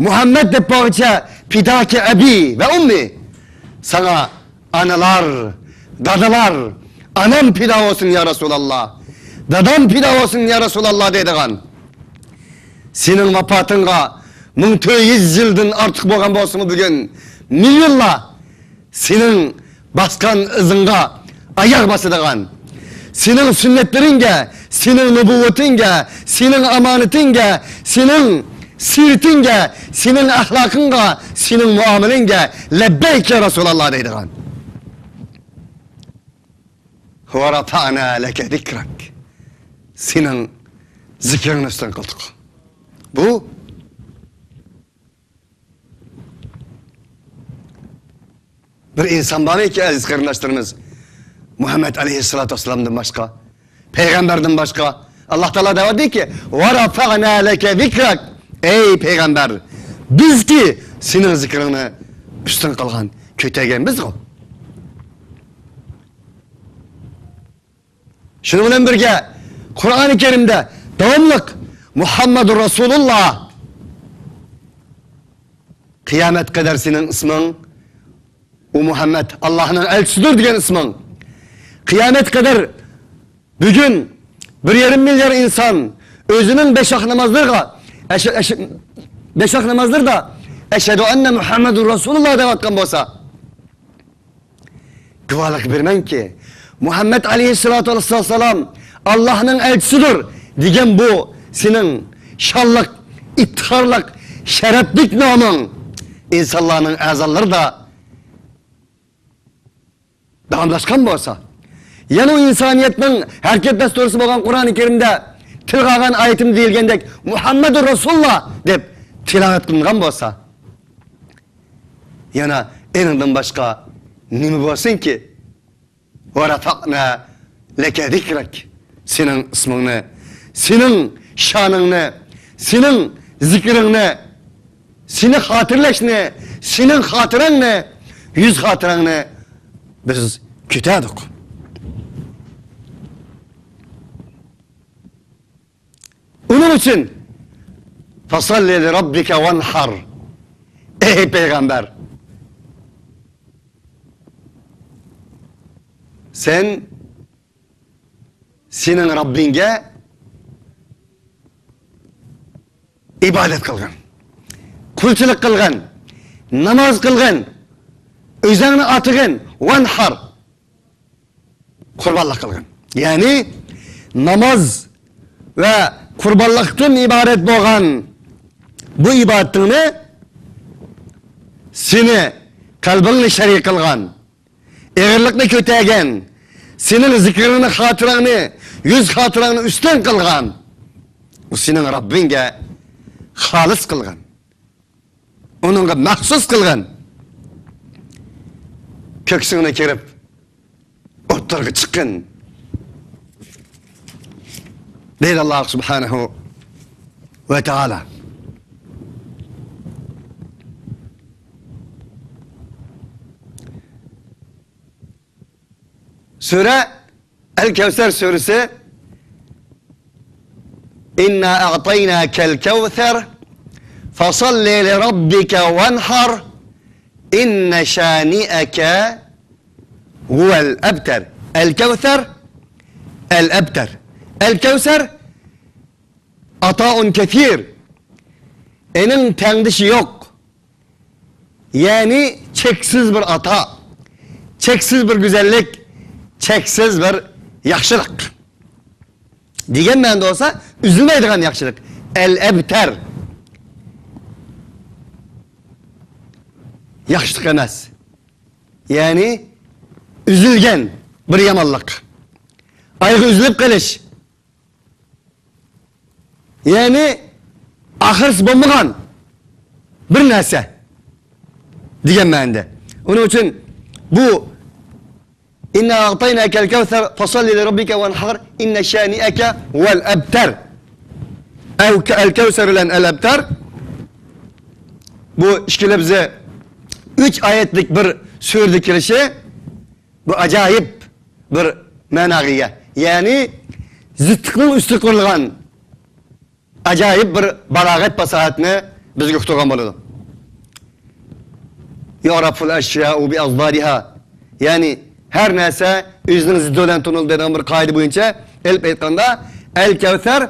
مۇھەممەد دەپ بولغۇچە، «فداك أبي وأمي»، ساڭا ئانىلار، دادىلار، ئانام پىدا بولسۇن يا رەسۇلاللا، دادام پىدا بولسۇن يا رەسۇلاللا دەيدىغان، سېنىڭ ۋاپاتىڭغا مىڭ تۆت يۈز يىلدىن ئارتۇق بولغان بولسىمۇ، بۈگۈن مىليونلار سېنىڭ باسقان ئىزىڭغا ئاياغ باسىدىغان، سېنىڭ سۈننەتلىرىڭگە، سېنىڭ نۇبۇۋۋىتىڭگە، سېنىڭ ئامانىتىڭگە، سېنىڭ سىرىتىڭگە، سېنىڭ ئەخلاقىڭغا، سېنىڭ مۇئامىلەڭگە «لەببەيك يا رەسۇلاللا» دەيدىغان. «ورفعنا لك ذكرك.» سېنىڭ زىكرىڭنى ئۈستۈن قىلدۇق. بۇ بىر ئىنسان بارمىكى، ئەزىز قېرىنداشلىرىمىز؟ مۇھەممەد ئەلەيھىسسالاتۇ ۋەسسالامدىن باشقا، پەيغەمبەردىن باشقا. ئاللاھ تائالا دەۋاتىدۇكى، «ورفعنا لك ذكرك.» ئەي پەيغەمبەر، بىزكى سېنىڭ زىكرىڭنى ئۈستۈن قىلغان، كۆتەرگەن بىزغۇ. شۇنىڭ بىلەن بىرگە، قۇرئانى كەرىمدە داۋاملىق مۇھەممەدۇر رەسۇلۇللا، قىيامەت قەدەر سېنىڭ ئىسمىڭ، ئۇ مۇھەممەد ئاللاھنىڭ ئەلچىسىدۇر دېگەن ئىسمىڭ. قىيامەت قەدەر بۈگۈن بىر يېرىم مىليار ئىنسان ئۆزىنىڭ بەش ۋاق نامازلىرىغا، ئەش-، ئەش-، بەش ۋاق نامازلىرىدا «ئەشھەدۇ ئەننە مۇھەممەدۇر رەسۇلۇللا» دەۋاتقان بولسا، گۇۋاھلىق بېرىمەنكى، مۇھەممەد ئەلەيھىسسالاتۇ ۋەسسالام ئاللاھنىڭ ئەلچىسىدۇر دېگەن بۇ سېنىڭ شانلىق، ئىپتىخارلىق، شەرەپلىك نامىڭ ئىنسانلارنىڭ ئەزانلىرىدا داۋاملاشقان بولسا، يەنە ئۇ ئىنسانىيەتنىڭ ھەرىكەت دەستۇرىسى بولغان قۇرئانى كەرىمدە تىلغا ئالغان ئايىتىمدە دېيىلگەندەك، «مۇھەممەدۇر رەسۇلۇللا» دەپ تىلاۋەت قىلىنغان بولسا، يەنە ئېنىڭدىن باشقا نېمە بولسۇنكى؟ «ۋە رەفەئنا لەكە زىكرەك». سېنىڭ ئىسمىڭنى، سېنىڭ شانىڭنى، سېنىڭ زىكرىڭنى، سېنى خاتىرىلەشنى، سېنىڭ خاتىرەڭنى، يۈز خاتىرەڭنى بىز كۆتەردۇق. ئۇنىڭ ئۈچۈن «فەسەللى لىرەببىكە ۋەنھەر». ئەي پەيغەمبەر، سەن سېنىڭ رەببىڭگە ئىبادەت قىلغىن، قۇلچىلىق قىلغىن، ناماز قىلغىن، ئۆزۈڭنى ئاتىغىن، ۋەنھەر، قۇربانلىق قىلغىن. يەنى ناماز ۋە قۇربانلىقتىن ئىبارەت بولغان بۇ ئىبادىتىڭنى سېنى، قەلبىڭنى شەرىك قىلغان، ئېغىرلىقنى كۆتەرگەن، سېنىڭ زىكرىڭنى، خاتىرەڭنى، يۈز خاتىرەڭنى ئۈستۈن قىلغان، ئۇ سېنىڭ رەببىڭگە خالىس قىلغان، ئۇنىڭغا مەخسۇس قىلغان، كۆكسۈڭنى كېرىپ، ئوتتۇرىغا چىققىن، دەيدۇ ئاللاھ سۇبھانەھۇ ۋە تائالا. سۈرە ئەل كەۋسەر سۈرىسى. «ئىننا ئەئتەيناكەل كەۋسەر، فەسەللى لىرەببىكە ۋەنھەر، ئىننە شانىئەكە ھۇۋەل ئەبتەر». ئەل كەۋسەر، ئەل ئەبتەر. ئەل كەۋسەر، ئاتائۇن كەسىر، ئېنىڭ تەڭدىشى يوق. يەنى چەكسىز بىر ئاتا، چەكسىز بىر گۈزەللىك، چەكسىز بىر ياخشىلىق دېگەن مەنىدە بولسا، ئۈزۈلمەيدىغان ياخشىلىق. ئەل ئەبتەر، ياخشىلىق ئەمەس، يەنى ئۈزۈلگەن بىر يامانلىق، ئايىغى ئۈزۈلۈپ قېلىش. يەنى ئاخىرسى بولمىغان بىر نەرسە دېگەن مەنىدە. ئۇنىڭ ئۈچۈن بۇ «ئىننا ئەئتەيناكەل كەۋسەر، فەسەللى لىرەببىكە ۋەنھەر، ئىننە شانىئەكە ھۇۋەل ئەبتەر». ئەل كەۋسەر بىلەن ئەل ئەبتەر، بۇ ئىككى لەپزى ئۈچ ئايەتلىك بىر سۈرىدە كېلىشى، بۇ ئاجايىپ بىر مەناغا ئىگە. يەنى زىتلىقنىڭ ئۈستىگە قۇرۇلغان ئاجايىپ بىر بالاغەت پاساھەتنى بىزگە ئۇقتۇرغان بولىدۇ. «يۇعرەفۇل ئەشيائۇ بىئەزدادىھا». يەنى ھەر نەرسە ئۆزىنىڭ زىددى بىلەن تونۇلىدۇ دەيدىغان بىر قائىدە بويىچە ئېلىپ ئېيتقاندا، ئەل كەۋسەر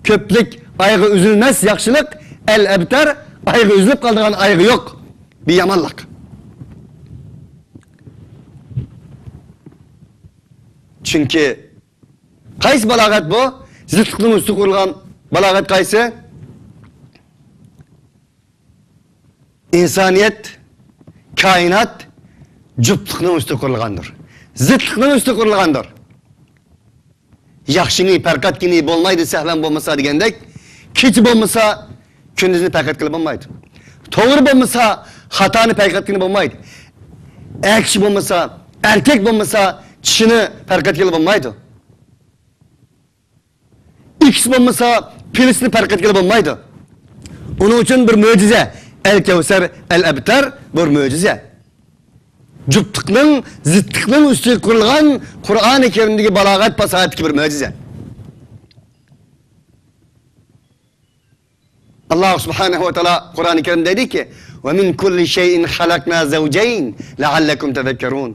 كۆپلۈك، ئايىغى ئۈزۈلمەس ياخشىلىق، ئەل ئەبتەر ئايىغى ئۈزۈلۈپ قالىدىغان، ئايىغى يوق بىر يامانلىق. چۈنكى قايسى بالاغەت بۇ؟ زىتلىقنىڭ ئۈستىگە قۇرۇلغان بالاغەت قايسى؟ ئىنسانىيەت، كائىنات جۈپتلۈكنىڭ ئۈستىگە قۇرۇلغاندۇر. زىتلىقنىڭ ئۈستىگە قۇرۇلغاندۇر. ياخشىنى پەرقەتكىنى بولمايدۇ، سەھۋەن بولمىسا دېگەندەك، كېچە بولمىسا كۈندۈزنى پەرقەتكىلى بولمايدۇ. توغرا بولمىسا خاتانى پەرقەتكىلى بولمايدۇ. ئەر كىشى بولمىسا، ئەركەك بولمىسا چىشىنى پەرقەتكىلى بولمايدۇ. ئىكىس بولمىسا پىلىسنى پەرقەتكىلى بولمايدۇ. ئۇنىڭ ئۈچۈن بىر مۆجىزە. ئەل كەۋسەر، ئەل ئەبتەر بىر مۆجىزە. جۈپتلۈكنىڭ، زىتلىقنىڭ ئۈستىگە قۇرۇلغان قۇرئانى كەرىمدىكى بالاغەت پاساھەتتىكى بىر مۆجىزە. ئاللاھ سۇبھانەھۇ ۋە تائالا قۇرئانى كەرىمدە دەيدۇكى، «وَمِنْ كُلِّ شَيْءٍ خَلَقْنَا زَوْجَيْنِ لَعَلَّكُمْ تَذَكَّرُونَ.»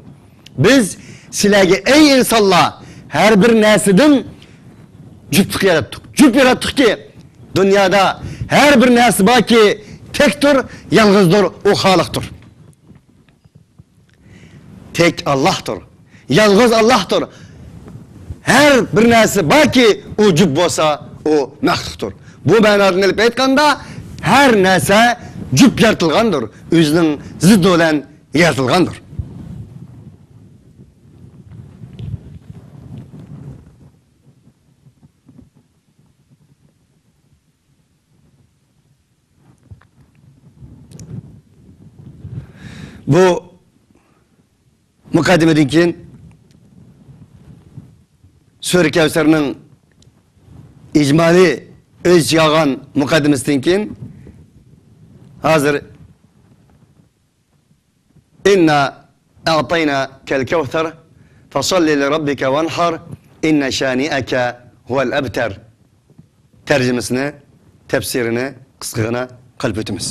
بىز سىلەرگە، ئەي ئىنسانلار، ھەر بىر نەرسىدىن جۈپلۈك ياراتتۇق. جۈپ ياراتتۇقكى، دۇنيادا ھەر بىر نەرسە باركى، تەكتۇر، يالغۇزدۇر، ئۇ خالىقتۇر. تەك ئاللاھتۇر. يالغۇز ئاللاھتۇر. ھەر بىر نەرسە باركى، ئۇ جۈپ بولسا، ئۇ مەخلۇقتۇر. بۇ مەنادىن ئېلىپ ئېيتقاندا، ھەر نەرسە جۈپ يارىتىلغاندۇر. ئۆزىنىڭ زىددى بىلەن يارىتىلغاندۇر. بۇ مۇقەددىمىدىن كېيىن، سۈرە كەۋسەرنىڭ ئىجمالىي ئۆز ئىچىگە ئالغان مۇقەددىمىسىدىن كېيىن، ھازىر «إنا أعطيناك الكوثر فصل لربك وانحر إن شانئك هو الأبتر» تەرجىمىسىنى، تەپسىرىنى قىسقىغىنا قىلىپ ئۆتىمىز.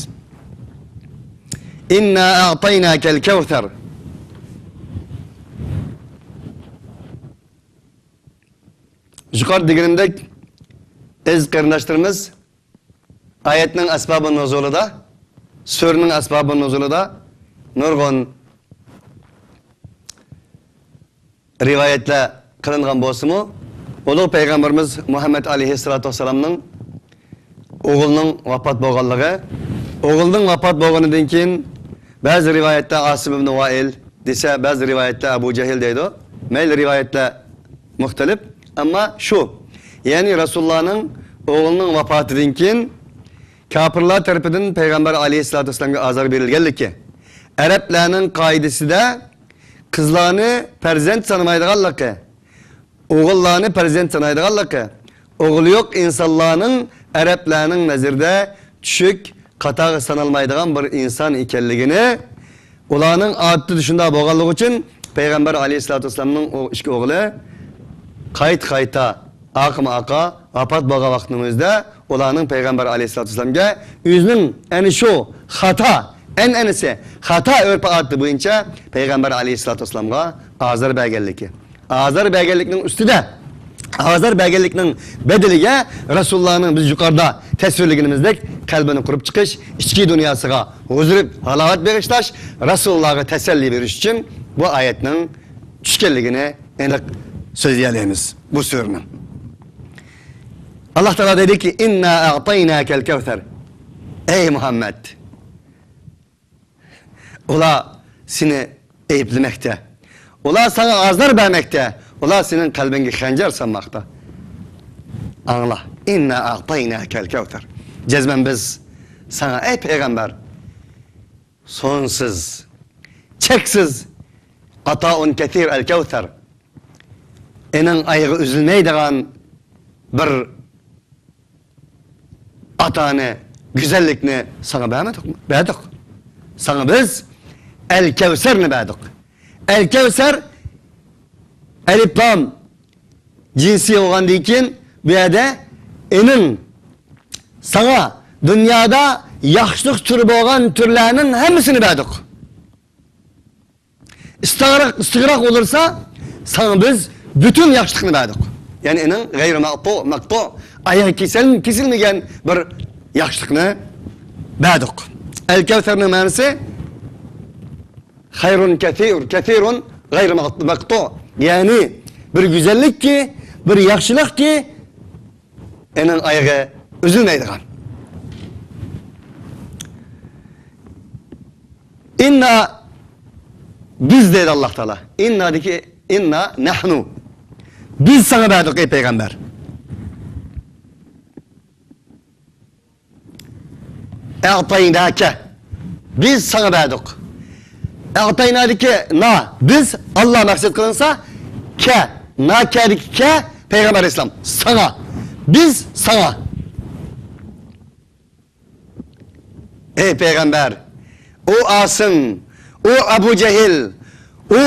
«إنا أعطيناك الكوثر». يۇقىرىدا دېگىنىمدەك، ئەزىز قېرىنداشلىرىمىز، ئايەتنىڭ ئەسبابى نۇزۇلىدا، سۈرىنىڭ ئەسبابى نۇزۇلىدا نۇرغۇن رىۋايەتلەر قىلىنغان بولسىمۇ، ئۇلۇغ پەيغەمبىرىمىز مۇھەممەد ئەلەيھىسسالاتۇ ۋەسسالامنىڭ ئوغلىنىڭ ۋاپات بولغانلىقى، ئوغلىنىڭ ۋاپات بولغىنىدىن كېيىن، بەزى رىۋايەتتە ئاسىم ئىبنى ۋائىل دېسە، بەزى رىۋايەتتە ئەبۇ جەھىل دەيدۇ. مەيلى، رىۋايەتلەر مۇختەلىپ، ئەمما شۇ، يەنى رەسۇلۇللانىڭ ئوغلىنىڭ ۋاپاتىدىن كېيىن كاپىرلار تەرىپىدىن پەيغەمبەر ئەلەيھىسسالاتۇ ۋەسسالامغا ئازار بېرىلگەنلىكى، ئەرەبلەرنىڭ قائىدىسىدە قىزلارنى پەرزەنت سانىمايدىغانلىقى، ئوغۇللارنى پەرزەنت سانايدىغانلىقى، ئوغلى يوق ئىنسانلارنىڭ ئەرەبلەرنىڭ نەزىرىدە چۈشۈك، خاتاغا سانالمايدىغان بىر ئىنسان ئىكەنلىكىنى، ئۇلارنىڭ ئادىتىدە شۇنداق بولغانلىقى ئۈچۈن، پەيغەمبەر ئەلەيھىسسالاتۇ ۋەسسالامنىڭ ئۇ ئىككى ئوغلى قايتا-قايتا، ئارقىمۇ-ئارقا ۋاپات بولغان ۋاقىتنىڭ ئۆزىدە، ئۇلارنىڭ پەيغەمبەر ئەلەيھىسسالاتۇ ۋەسسالامغا ئۆزىنىڭ ئەنە شۇ خاتا ئەنئەنىسى، خاتا ئۆرپ-ئادىتى بويىچە پەيغەمبەر ئەلەيھىسسالاتۇ ۋەسسالامغا ئازار بەرگەنلىكى، ئازار بەرگەنلىكنىڭ ئۈستىدە، ئازار بەرگەنلىكنىڭ بەدىلىگە رەسۇلۇللانىڭ بىز يۇقىرىدا تەسۋىرلىگىنىمىزدەك قەلبىنى قۇرۇپ چىقىش، ئىچكى دۇنياسىغا ھۇزۇر، ھالاۋەت بېغىشلاش، رەسۇلۇللاغا تەسەللى بېرىش ئۈچۈن بۇ ئايەتنىڭ چۈشكەنلىكىنى ئېنىق سۆزلىيەلەيمىز بۇ سۈرىنىڭ. ئاللاھ تائالا دەيدۇكى، «إنا أعطيناك الكوثر». ئەي مۇھەممەد! ئۇلار سېنى ئەيىبلىمەكتە. ئۇلار ساڭا ئازار بەرمەكتە. ئۇلار سېنىڭ قەلبىڭگە خەنجەر سالماقتا. ئاڭلا. «إنا أعطيناك الكوثر». جەزمەن بىز ساڭا، ئەي پەيغەمبەر، سونسىز، چەكسىز، «عطاء كثير الكوثر». ئېنىڭ ئايىغى ئۈزۈلمەيدىغان بىر ئاتانى، گۈزەللىكنى ساڭا بەرمىدۇقمۇ؟ بەردۇق. ساڭا بىز ئەل كەۋسەرنى بەردۇق. ئەل كەۋسەر، ئەلىپلام جىنسى بولغاندىن كېيىن، بۇ يەردە ئېنىڭ ساڭا دۇنيادا ياخشىلىق تۈرى بولغان تۈرلەرنىڭ ھەممىسىنى بەردۇق. ئىستىغراق، ئىستىغراق بولۇرسا، ساڭا بىز پۈتۈن ياخشىلىقنى بەردۇق. يەنى ئېنىڭ غەيرى مەقتۇ، مەقتۇ، ئايىغى كېسىل-، كېسىلمىگەن بىر ياخشىلىقنى بەردۇق. ئەل كەۋسەرنىڭ مەنىسى خەيرۇن كەسىر، كەسىرۇن غەيرى مەقتۇ. يەنى بىر گۈزەللىككى، بىر ياخشىلىقكى، ئېنىڭ ئايىغى ئۈزۈلمەيدىغان. ئىننا، بىز دەيدۇ ئاللاھ تائالا. ئىننادىكى ئىننا، نەھنۇ. بىز ساڭا بەردۇق، ئەي پەيغەمبەر. ئەئتەيناكە. بىز ساڭا بەردۇق. ئەئتەينادىكى نا، بىز، ئاللاھ مەقسەت قىلىنسا، كە، ناكەدىكى كە، پەيغەمبەر ئەلەيھىسسالام، ساڭا. بىز ساڭا. ئەي پەيغەمبەر، ئۇ ئاسىم، ئۇ ئەبۇ جەھىل، ئۇ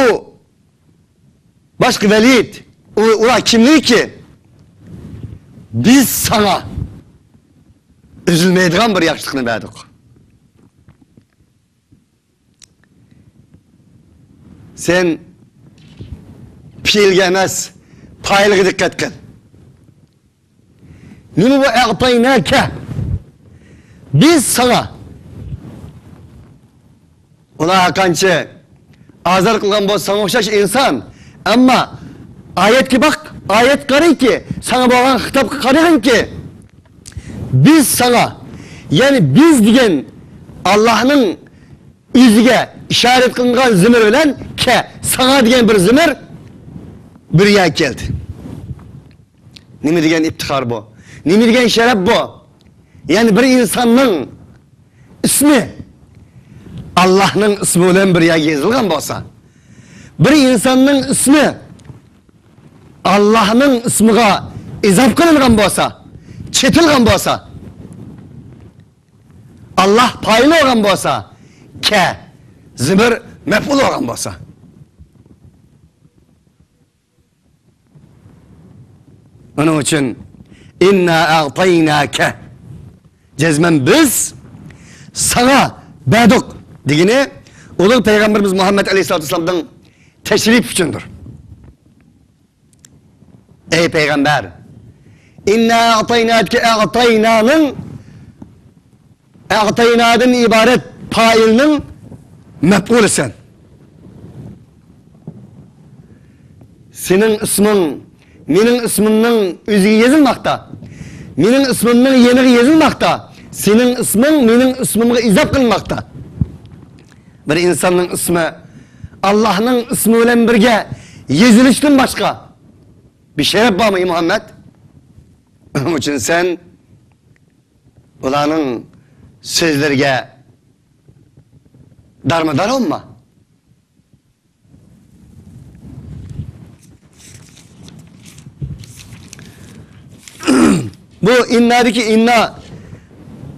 باشقا ۋەلىد، ئۇ، ئۇلار كىملىكى؟ بىز ساڭا. ئۈزۈلمەيدىغان بىر ياخشىلىقنى بەردۇق. سەن پېئىلگە ئەمەس، پائىلغا دىققەت قىل. نېمە بۇ ئەئتەيناكە؟ بىز ساڭا. ئۇلار ھەرقانچە ئازار قىلغان بولسا ساڭا ئوخشاش ئىنسان. ئەمما ئايەتكە باق، ئايەت قارايكى، ساڭا بولغان خىتابقا قارىغىنكى. بىز ساڭا، يەنى بىز دېگەن ئاللاھنىڭ ئۆزىگە ئىشارەت قىلىنغان زىمىر بىلەن كە، ساڭا دېگەن بىر زىمىر بىر يەرگە كەلدى. نېمە دېگەن ئىپتىخار بۇ؟ نېمە دېگەن شەرەپ بۇ؟ يەنى بىر ئىنساننىڭ ئىسمى ئاللاھنىڭ ئىسمى بىلەن بىر يەرگە يېزىلغان بولسا، بىر ئىنساننىڭ ئىسمى ئاللاھنىڭ ئىسمىغا ئىزاپ قىلىنغان بولسا، چېتىلغان بولسا، ئاللاھ پائىل بولغان بولسا، كە زىمىر مەپئۇل بولغان بولسا. ئۇنىڭ ئۈچۈن، ئىننا ئەئتەيناكە، جەزمەن بىز ساڭا بەردۇق دېگىنى ئۇلۇغ پەيغەمبىرىمىز مۇھەممەد ئەلەيھىسسالاتۇ ۋەسسالامنىڭ تەشرىپى ئۈچۈندۇر. ئەي پەيغەمبەر، ئىننا ئەئتەيناكە، ئەئتەينانىڭ، ئەئتەينادىن ئىبارەت پائىلنىڭ مەپئۇلى سەن. سېنىڭ ئىسمىڭ مېنىڭ ئىسمىمنىڭ ئۆزىگە يېزىلماقتا. مېنىڭ ئىسمىمنىڭ يېنىغا يېزىلماقتا. سېنىڭ ئىسمىڭ مېنىڭ ئىسمىمغا ئىزاپ قىلىنماقتا. بىر ئىنساننىڭ ئىسمى ئاللاھنىڭ ئىسمى بىلەن بىرگە يېزىلىشتىن باشقا بىر شەرەپ بارمۇ، ئەي مۇھەممەد؟ ئۇنىڭ ئۈچۈن سەن ئۇلارنىڭ سۆزلىرىگە دارمۇدار بولما. بۇ ئىننادىكى ئىننا،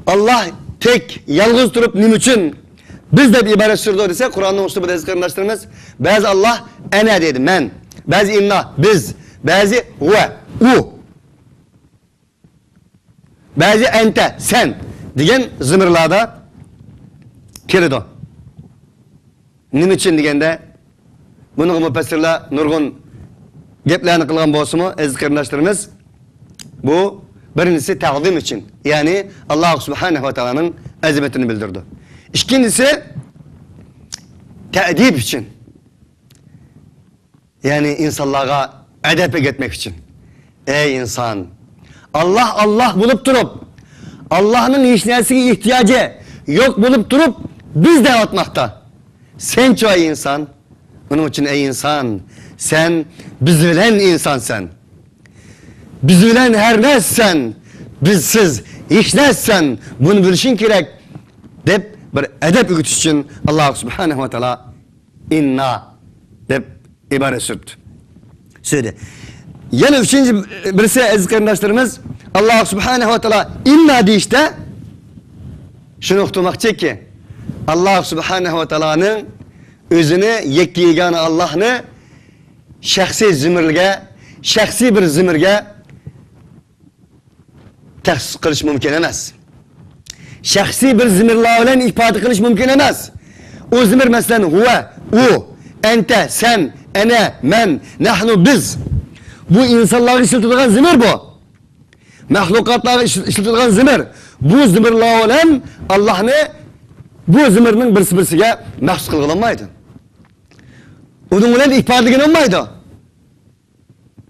ئاللاھ تەك يالغۇز تۇرۇپ نېمە ئۈچۈن بىز دەپ ئىبارەت سۈرىدۇ دېسە، قۇرئاننىڭ ئۇسلۇبىدا ئەزىز قېرىنداشلىرىمىز، بەزى ئاللاھ ئەنە دەيدۇ، مەن، بەزى ئىننا، بىز، بەزى ھۇۋە، ئۇ. بەزى ئەنتە، سەن دېگەن زىمىرلاردا كېلىدۇ. نېمە ئۈچۈن دېگەندە، بۇنىڭغا مۇپەسسىرلەر نۇرغۇن گەپلەرنى قىلغان بولسىمۇ، ئەزىز قېرىنداشلىرىمىز، بۇ بىرىنچىسى تەزىم ئۈچۈن، يەنى ئاللاھ سۇبھانەھۇ ۋە تائالانىڭ ئەزىمىتىنى بىلدۈرىدۇ. ئىككىنچىسى تەدىب ئۈچۈن. يەنى ئىنسانلارغا ئەدەپ ئۆگەتمەك ئۈچۈن. ئەي ئىنسان! ئاللاھ، ئاللاھ بولۇپ تۇرۇپ، ئاللاھنىڭ ھېچ نەرسىگە ئېھتىياجى يوق بولۇپ تۇرۇپ، بىز دەۋاتماقتا. سەنچۇ ئەي ئىنسان؟ ئۇنىڭ ئۈچۈن ئەي ئىنسان، سەن بىز بىلەن ئىنسانسەن. بىز بىلەن ھەر نەرسىسەن، بىزسىز ھېچ نەرسىسەن. بۇنى بىلىشىڭ كېرەك، دەپ بىر ئەدەپ ئۆگىتىش ئۈچۈن ئاللاھ سۇبھانەھۇ ۋە تائالا ئىننا دەپ ئىبارەت سۈردى. سۆزدى. يەنە ئۈچىنچى بىرسى، ئەزىز قېرىنداشلىرىمىز، ئاللاھ سۇبھانەھۇ ۋە تائالا ئىننا دېيىشتە شۇنى ئۇقتۇرماقچىكى، ئاللاھ سۇبھانەھۇ ۋە تائالانىڭ ئۆزىنى، يەككە يېگانە ئاللاھنى شەخسىي زىمىرگە، شەخسىي بىر زىمىرگە تەخسىس قىلىش مۇمكىن ئەمەس. شەخسىي بىر زىمىرلار بىلەن ئىپادە قىلىش مۇمكىن ئەمەس. ئۇ زىمىر، مەسىلەن، ھۇۋە، ئۇ، ئەنتە، سەن، ئەنە، مەن، نەھنۇ، بىز. بۇ ئىنسانلارغا ئىشلىتىلىدىغان زىمىر بۇ. مەخلۇقاتلارغا ئىش-، ئىشلىتىلىدىغان زىمىر. بۇ زىمىرلار بىلەن ئاللاھنى، بۇ زىمىرنىڭ بىرسى بىرسىگە مەخسۇس قىلغىلى بولمايدۇ. ئۇنىڭ بىلەن ئىپادىلىگىلى بولمايدۇ.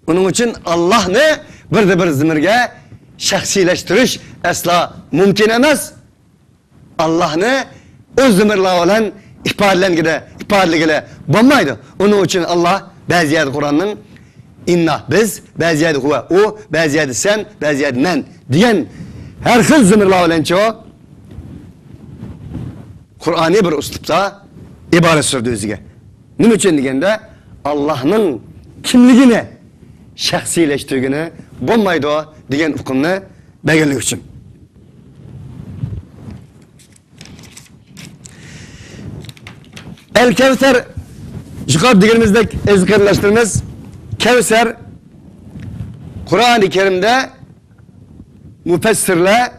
ئۇنىڭ ئۈچۈن ئاللاھنى بىردە بىر زىمىرگە شەخسىيلەشتۈرۈش ئەسلا مۇمكىن ئەمەس. ئاللاھنى ئۇ زىمىرلار بىلەن ئىپادىلەنگىلى، ئىپادىلىگىلى بولمايدۇ. ئۇنىڭ ئۈچۈن ئاللاھ بەزى يەردە قۇرئاننىڭ ئىننا، بىز، بەزى يەردە ھۇۋە، ئۇ، بەزى يەردە سەن، بەزى يەردە مەن دېگەن ھەر خىل زىمىرلار بىلەنچۇ قۇرئانىي بىر ئۇسلۇبتا ئىبارەت سۈردى ئۆزىگە. نېمە ئۈچۈن دېگەندە، ئاللاھنىڭ كىملىكىنى شەخسىيلەشتۈرگىلى بولمايدۇ دېگەن ئۇقۇمنى بەلگىلىگەن ئۈچۈن. ئەل كەۋسەر، يۇقىرىدا دېگىنىمىزدەك، ئەزىز قېرىنداشلىرىمىز، كەۋسەر قۇرئانى كەرىمدە مۇپەسسىرلەر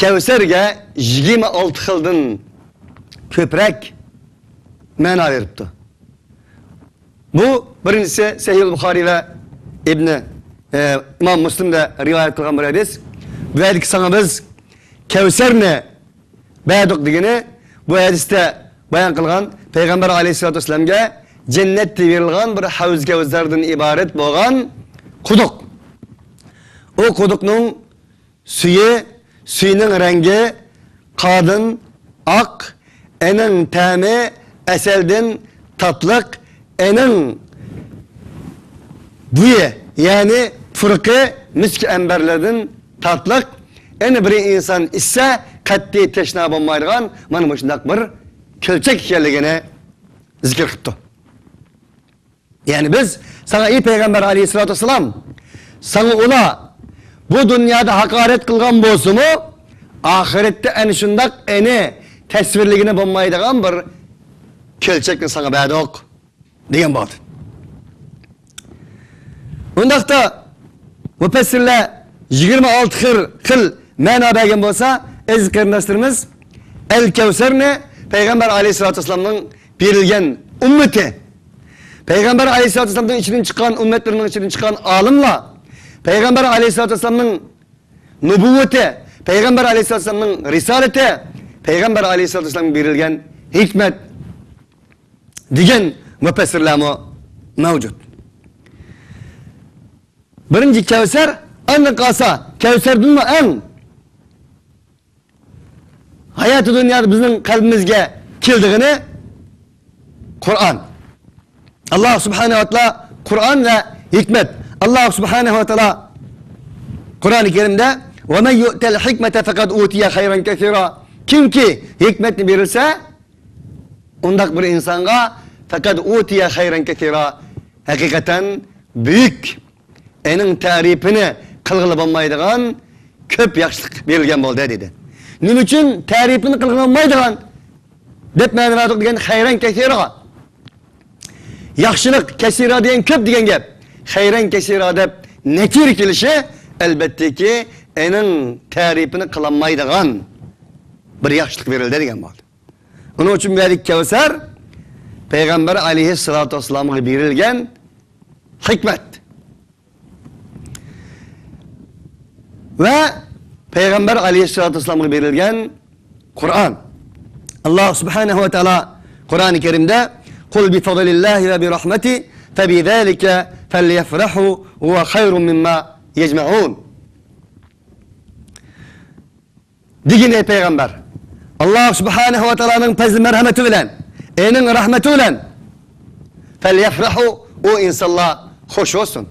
كەۋسەرگە يىگىرمە ئالتە خىلدىن كۆپرەك مەنا بېرىپتۇ. بۇ بىرىنچىسى سەھىھۇل بۇخارىي ۋە ئىبنى، ئە، ئىمام مۇسلىمدە رىۋايەت قىلغان بىر ھەدىس. بۇ يەردىكى ساڭا بىز كەۋسەرنى بەردۇق دېگىنى، بۇ ھەدىستە بايان قىلغان پەيغەمبەر ئەلەيھىسسالاتۇ ۋەسسالامگە جەننەتتە بېرىلغان بىر ھەۋز كەۋسەردىن ئىبارەت بولغان قۇدۇق. ئۇ قۇدۇقنىڭ سۈيى، سۈيىنىڭ رەڭگى قاندىن ئاق، ئېنىڭ تەمى ئەسەلدىن تاتلىق، ئېنىڭ بويى، يەنى پۇرىقى مىسك ئەمبەرلەردىن تاتلىق، ئېنى بىر ئىنسان ئىچسە قەتئىي تەشنا بولمايدىغان مانا مۇشۇنداق بىر كۆلچەك ئىكەنلىكىنى زىكىر قىپتۇ. يەنى بىز ساڭا، ئەي پەيغەمبەر ئەلەيھىسسالاتۇ ۋەسسالام، ساڭا ئۇلار بۇ دۇنيادا ھاقارەت قىلغان بولسىمۇ، ئاخىرەتتە ئەنە شۇنداق ئېنى تەسۋىرلىگىلى بولمايدىغان بىر كۆلچەكنى ساڭا بەردۇق، دېگەن بولدى. ئۇنداقتا مۇپەسسىرلەر يىگىرمە ئالتە خىل، خىل مەنا بەرگەن بولسا، ئەزىز قېرىنداشلىرىمىز، ئەل كەۋسەرنى پەيغەمبەر ئەلەيھىسسالاتۇ ۋەسسالامنىڭ بېرىلگەن ئۈممىتى، پەيغەمبەر ئەلەيھىسسالاتۇ ۋەسسالامنىڭ ئىچىدىن چىققان، ئۈممەتلىرىنىڭ ئىچىدىن چىققان ئالىملار، پەيغەمبەر ئەلەيھىسسالاتۇ ۋەسسالامنىڭ نۇبۇۋۋىتى، پەيغەمبەر ئەلەيھىسسالاتۇ ۋەسسالامنىڭ رىسالىتى، پەيغەمبەر ئەلەيھىسسالاتۇ ۋەسسالامغا بېرىلگەن ھېكمەت دېگەن مۇپەسسىرلەرمۇ مەۋجۇت. بىرىنچى كەۋسەر، ئاندىن قالسا كەۋسەردىنمۇ ئەڭ ھاياتى دۇنيادا بىزنىڭ قەلبىمىزگە كېلىدىغىنى قۇرئان. ئاللا سۇبھانەھۇ ۋە تائالا قۇرئان ۋە ھېكمەت. ئاللا سۇبھانەھۇ ۋە تائالا قۇرئانى كەرىمدە، «وَمَنْ يُؤْتَ الْحِكْمَةَ فَقَدْ أُوتِيَ خَيْرًا كَثِيرًا.» كىمكى ھېكمەتنى بېرىلسە، ئۇنداق بىر ئىنسانغا، «فَقَدْ أُوتِيَ خَيْرًا كَثِيرًا»، ھەقىقەتەن بۈيۈك ئېنىڭ تەرىپىنى قىلغىلى بولمايدىغان كۆپ ياخشىلىق بېرىلگەن بولدى، دېدى. نېمە ئۈچۈن تەرىپىنى قىلغىلى بولمايدىغان دەپ مەنە بەردۇق دېگەن خەيرەن كەسىرا. ياخشىلىق، كەسىرا دېگەن كۆپ دېگەن گەپ. خەيرەن كەسىرا دەپ نەكىرە كېلىشى، ئەلبەتتىكى، ئېنىڭ تەرىپىنى قىلالمايدىغان بىر ياخشىلىق بېرىلدى دېگەن بولدى. ئۇنىڭ ئۈچۈن بۇ يەردىكى كەۋسەر پەيغەمبەر ئەلەيھىسسالاتۇ ۋەسسالامغا بېرىلگەن ھېكمەت. ۋە پەيغەمبەر ئەلەيھىسسالاتۇ ۋەسسالامغا بېرىلگەن قۇرئان. ئاللا سۇبھانەھۇ ۋە تائالا قۇرئانى كەرىمدە، «قُلْ بِفَضْلِ اللَّهِ وَبِرَحْمَتِهِ فَبِذَلِكَ فَلْيَفْرَحُوا هُوَ خَيْرٌ مِمَّا يَجْمَعُونَ.» دېگىن، ئەي پەيغەمبەر، ئاللا سۇبھانەھۇ ۋە تائالانىڭ پەزلى مەرھەمىتى بىلەن، ئېنىڭ رەھمىتى بىلەن، فەليەفرەھۇ، ئۇ ئىنسانلار خوش بولسۇن.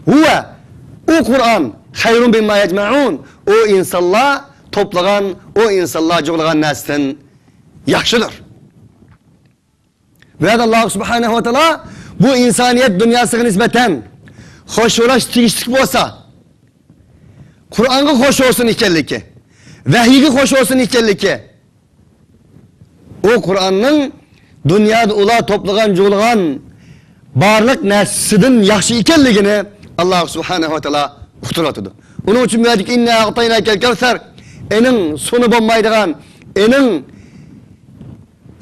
ھۇۋە، ئۇ قۇرئان، خەيرۇن مىمما يەجمەئۇن، ئۇ ئىنسانلار توپلىغان، ئۇ ئىنسانلار جۇغلىغان نەرسىدىن ياخشىدۇر. بۇ يەردە ئاللا سۇبھانەھۇ ۋە تائالا بۇ ئىنسانىيەت دۇنياسىغا نىسبەتەن خوش بولۇش تېگىشلىك بولسا، قۇرئانغا خوش بولسۇن ئىكەنلىكى، ۋەھىيگە خوش بولسۇن ئىكەنلىكى، ئۇ قۇرئاننىڭ دۇنيادا ئۇلار توپلىغان، جۇغلىغان بارلىق نەرسىدىن ياخشى ئىكەنلىكىنى ئاللا سۇبھانەھۇ ۋە تائالا ئۇقتۇرۇۋاتىدۇ. ئۇنىڭ ئۈچۈن بۇ يەردىكى ئىننا ئەئتەيناكەل كەۋسەر، ئېنىڭ سونى بولمايدىغان، ئېنىڭ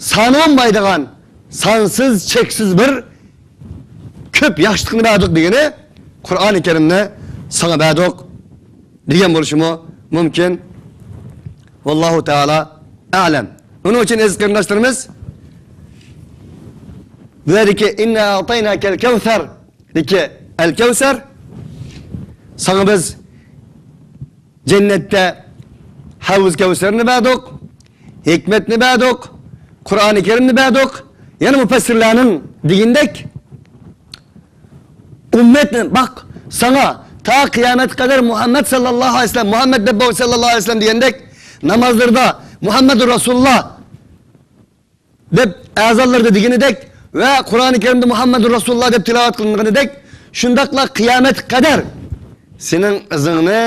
سانى بولمايدىغان، سانسىز، چەكسىز بىر كۆپ ياخشىلىقنى بەردۇق دېگىنى، قۇرئانى كەرىمنى ساڭا بەردۇق دېگەن بولۇشىمۇ مۇمكىن. ۋاللاھۇ تائالا ئەلەم. ئۇنىڭ ئۈچۈن ئەزىز قېرىنداشلىرىمىز، بۇ يەردىكى ئىننا ئەئتەيناكەل كەۋسەر دىكى ئەل كەۋسەر، ساڭا بىز جەننەتتە ھەۋز كەۋسەرنى بەردۇق، ھېكمەتنى بەردۇق، قۇرئانى كەرىمنى بەردۇق. يەنە مۇپەسسىرلەرنىڭ دېگىنىدەك، ئۈممەتنى، باق، ساڭا تا قىيامەتكە قەدەر مۇھەممەد ساللاللاھۇ ئەلەيھى ۋەسەللەم، مۇھەممەد دەپ بولسا ساللاللاھۇ ئەلەيھى ۋەسەللەم دېگەندەك، نامازلىرىدا مۇھەممەدۇر رەسۇلۇللاھ دەپ ئەزانلىرىدا دېگىنىدەك ۋە قۇرئانى كەرىمدە مۇھەممەدۇر رەسۇلۇللاھ دەپ تىلاۋەت قىلىنغىنىدەك، شۇنداقلا قىيامەتكە قەدەر سېنىڭ ئىزىڭنى،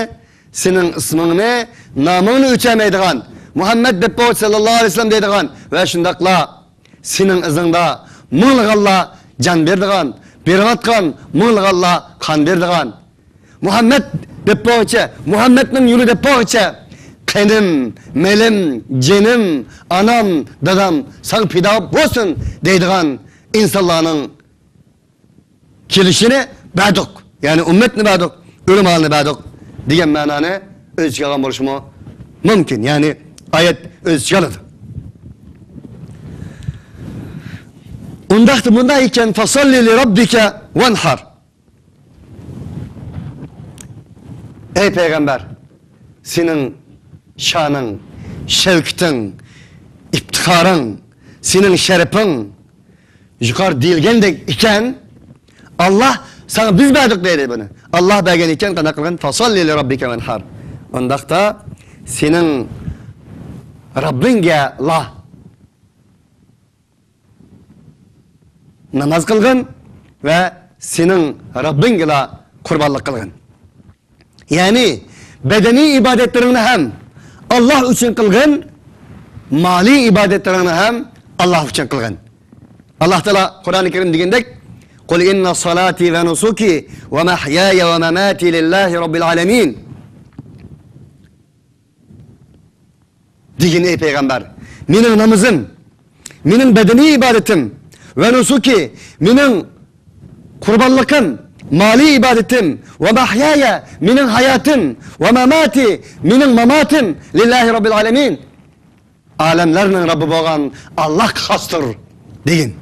سېنىڭ ئىسمىڭنى، نامىڭنى ئۆچۈرمەيدىغان، مۇھەممەد دەپ بولسا ساللاللاھۇ ئەلەيھى ۋەسەللەم دەيدىغان ۋە شۇنداقلا سېنىڭ ئىزىڭدا مىڭلىغانلار جان بېرىدىغان، بېرىۋاتقان، مىڭلىغانلار قان بېرىدىغان، مۇھەممەد دەپ بولغۇچە، مۇھەممەدنىڭ يولى دەپ بولغۇچە، قېنىم، مېلىم، جېنىم، ئانام، دادام ساڭا پىدا بولسۇن دەيدىغان ئىنسانلارنىڭ كېلىشىنى بەردۇق. يەنى ئۈممەتنى بەردۇق، ئۆلىمالارنى بەردۇق دېگەن مەنانى ئۆز ئىچىگە ئالغان بولۇشىمۇ مۇمكىن. يەنى ئايەت ئۆز ئىچىگە ئالىدۇ. ئۇنداقتا مۇنداق ئىكەن، فَصَلِّ لِرَبِّكَ وَانْحَرْ. ئەي پەيغەمبەر، سېنىڭ شانىڭ، شەۋكىتىڭ، ئىپتىخارىڭ، سېنىڭ شەرىپىڭ يۇقىرى دېيىلگەندەك ئىكەن، ئاللا ساڭا بىز بەردۇق دەيدۇ بۇنى. ئاللا بەرگەن ئىكەن، قانداق قىلغان؟ فَصَلِّ لِرَبِّكَ وَانْحَرْ. ئۇنداقتا سېنىڭ رەببىڭگىلا ناماز قىلغىن ۋە سېنىڭ رەببىڭگىلا قۇربانلىق قىلغىن. يەنى بەدەنىي ئىبادەتلىرىڭنى ھەم ئاللا ئۈچۈن قىلغىن، مالىي ئىبادەتلىرىڭنى ھەم ئاللا ئۈچۈن قىلغىن. ئاللا تائالا قۇرئانى كەرىم دېگەندەك، قۇل ئىننا سالاتى ۋە نۇسۇكى ۋە مەھيايە ۋە مەماتى لىللاھى رەببىل ئالەمىن. دېگىن، ئەي پەيغەمبەر، مېنىڭ نامىزىم، مېنىڭ بەدىنىي ئىبادىتىم، ۋە نۇسۇكى، مېنىڭ قۇربانلىقىم، مالىي ئىبادىتىم، ۋە مەھيايە، مېنىڭ ھاياتىم، ۋە مەماتى، مېنىڭ ماماتىم، لىللاھى رەببىل ئالەمىن، ئالەملەرنىڭ رەببى بولغان ئاللاھقا خاستۇر، دېگىن.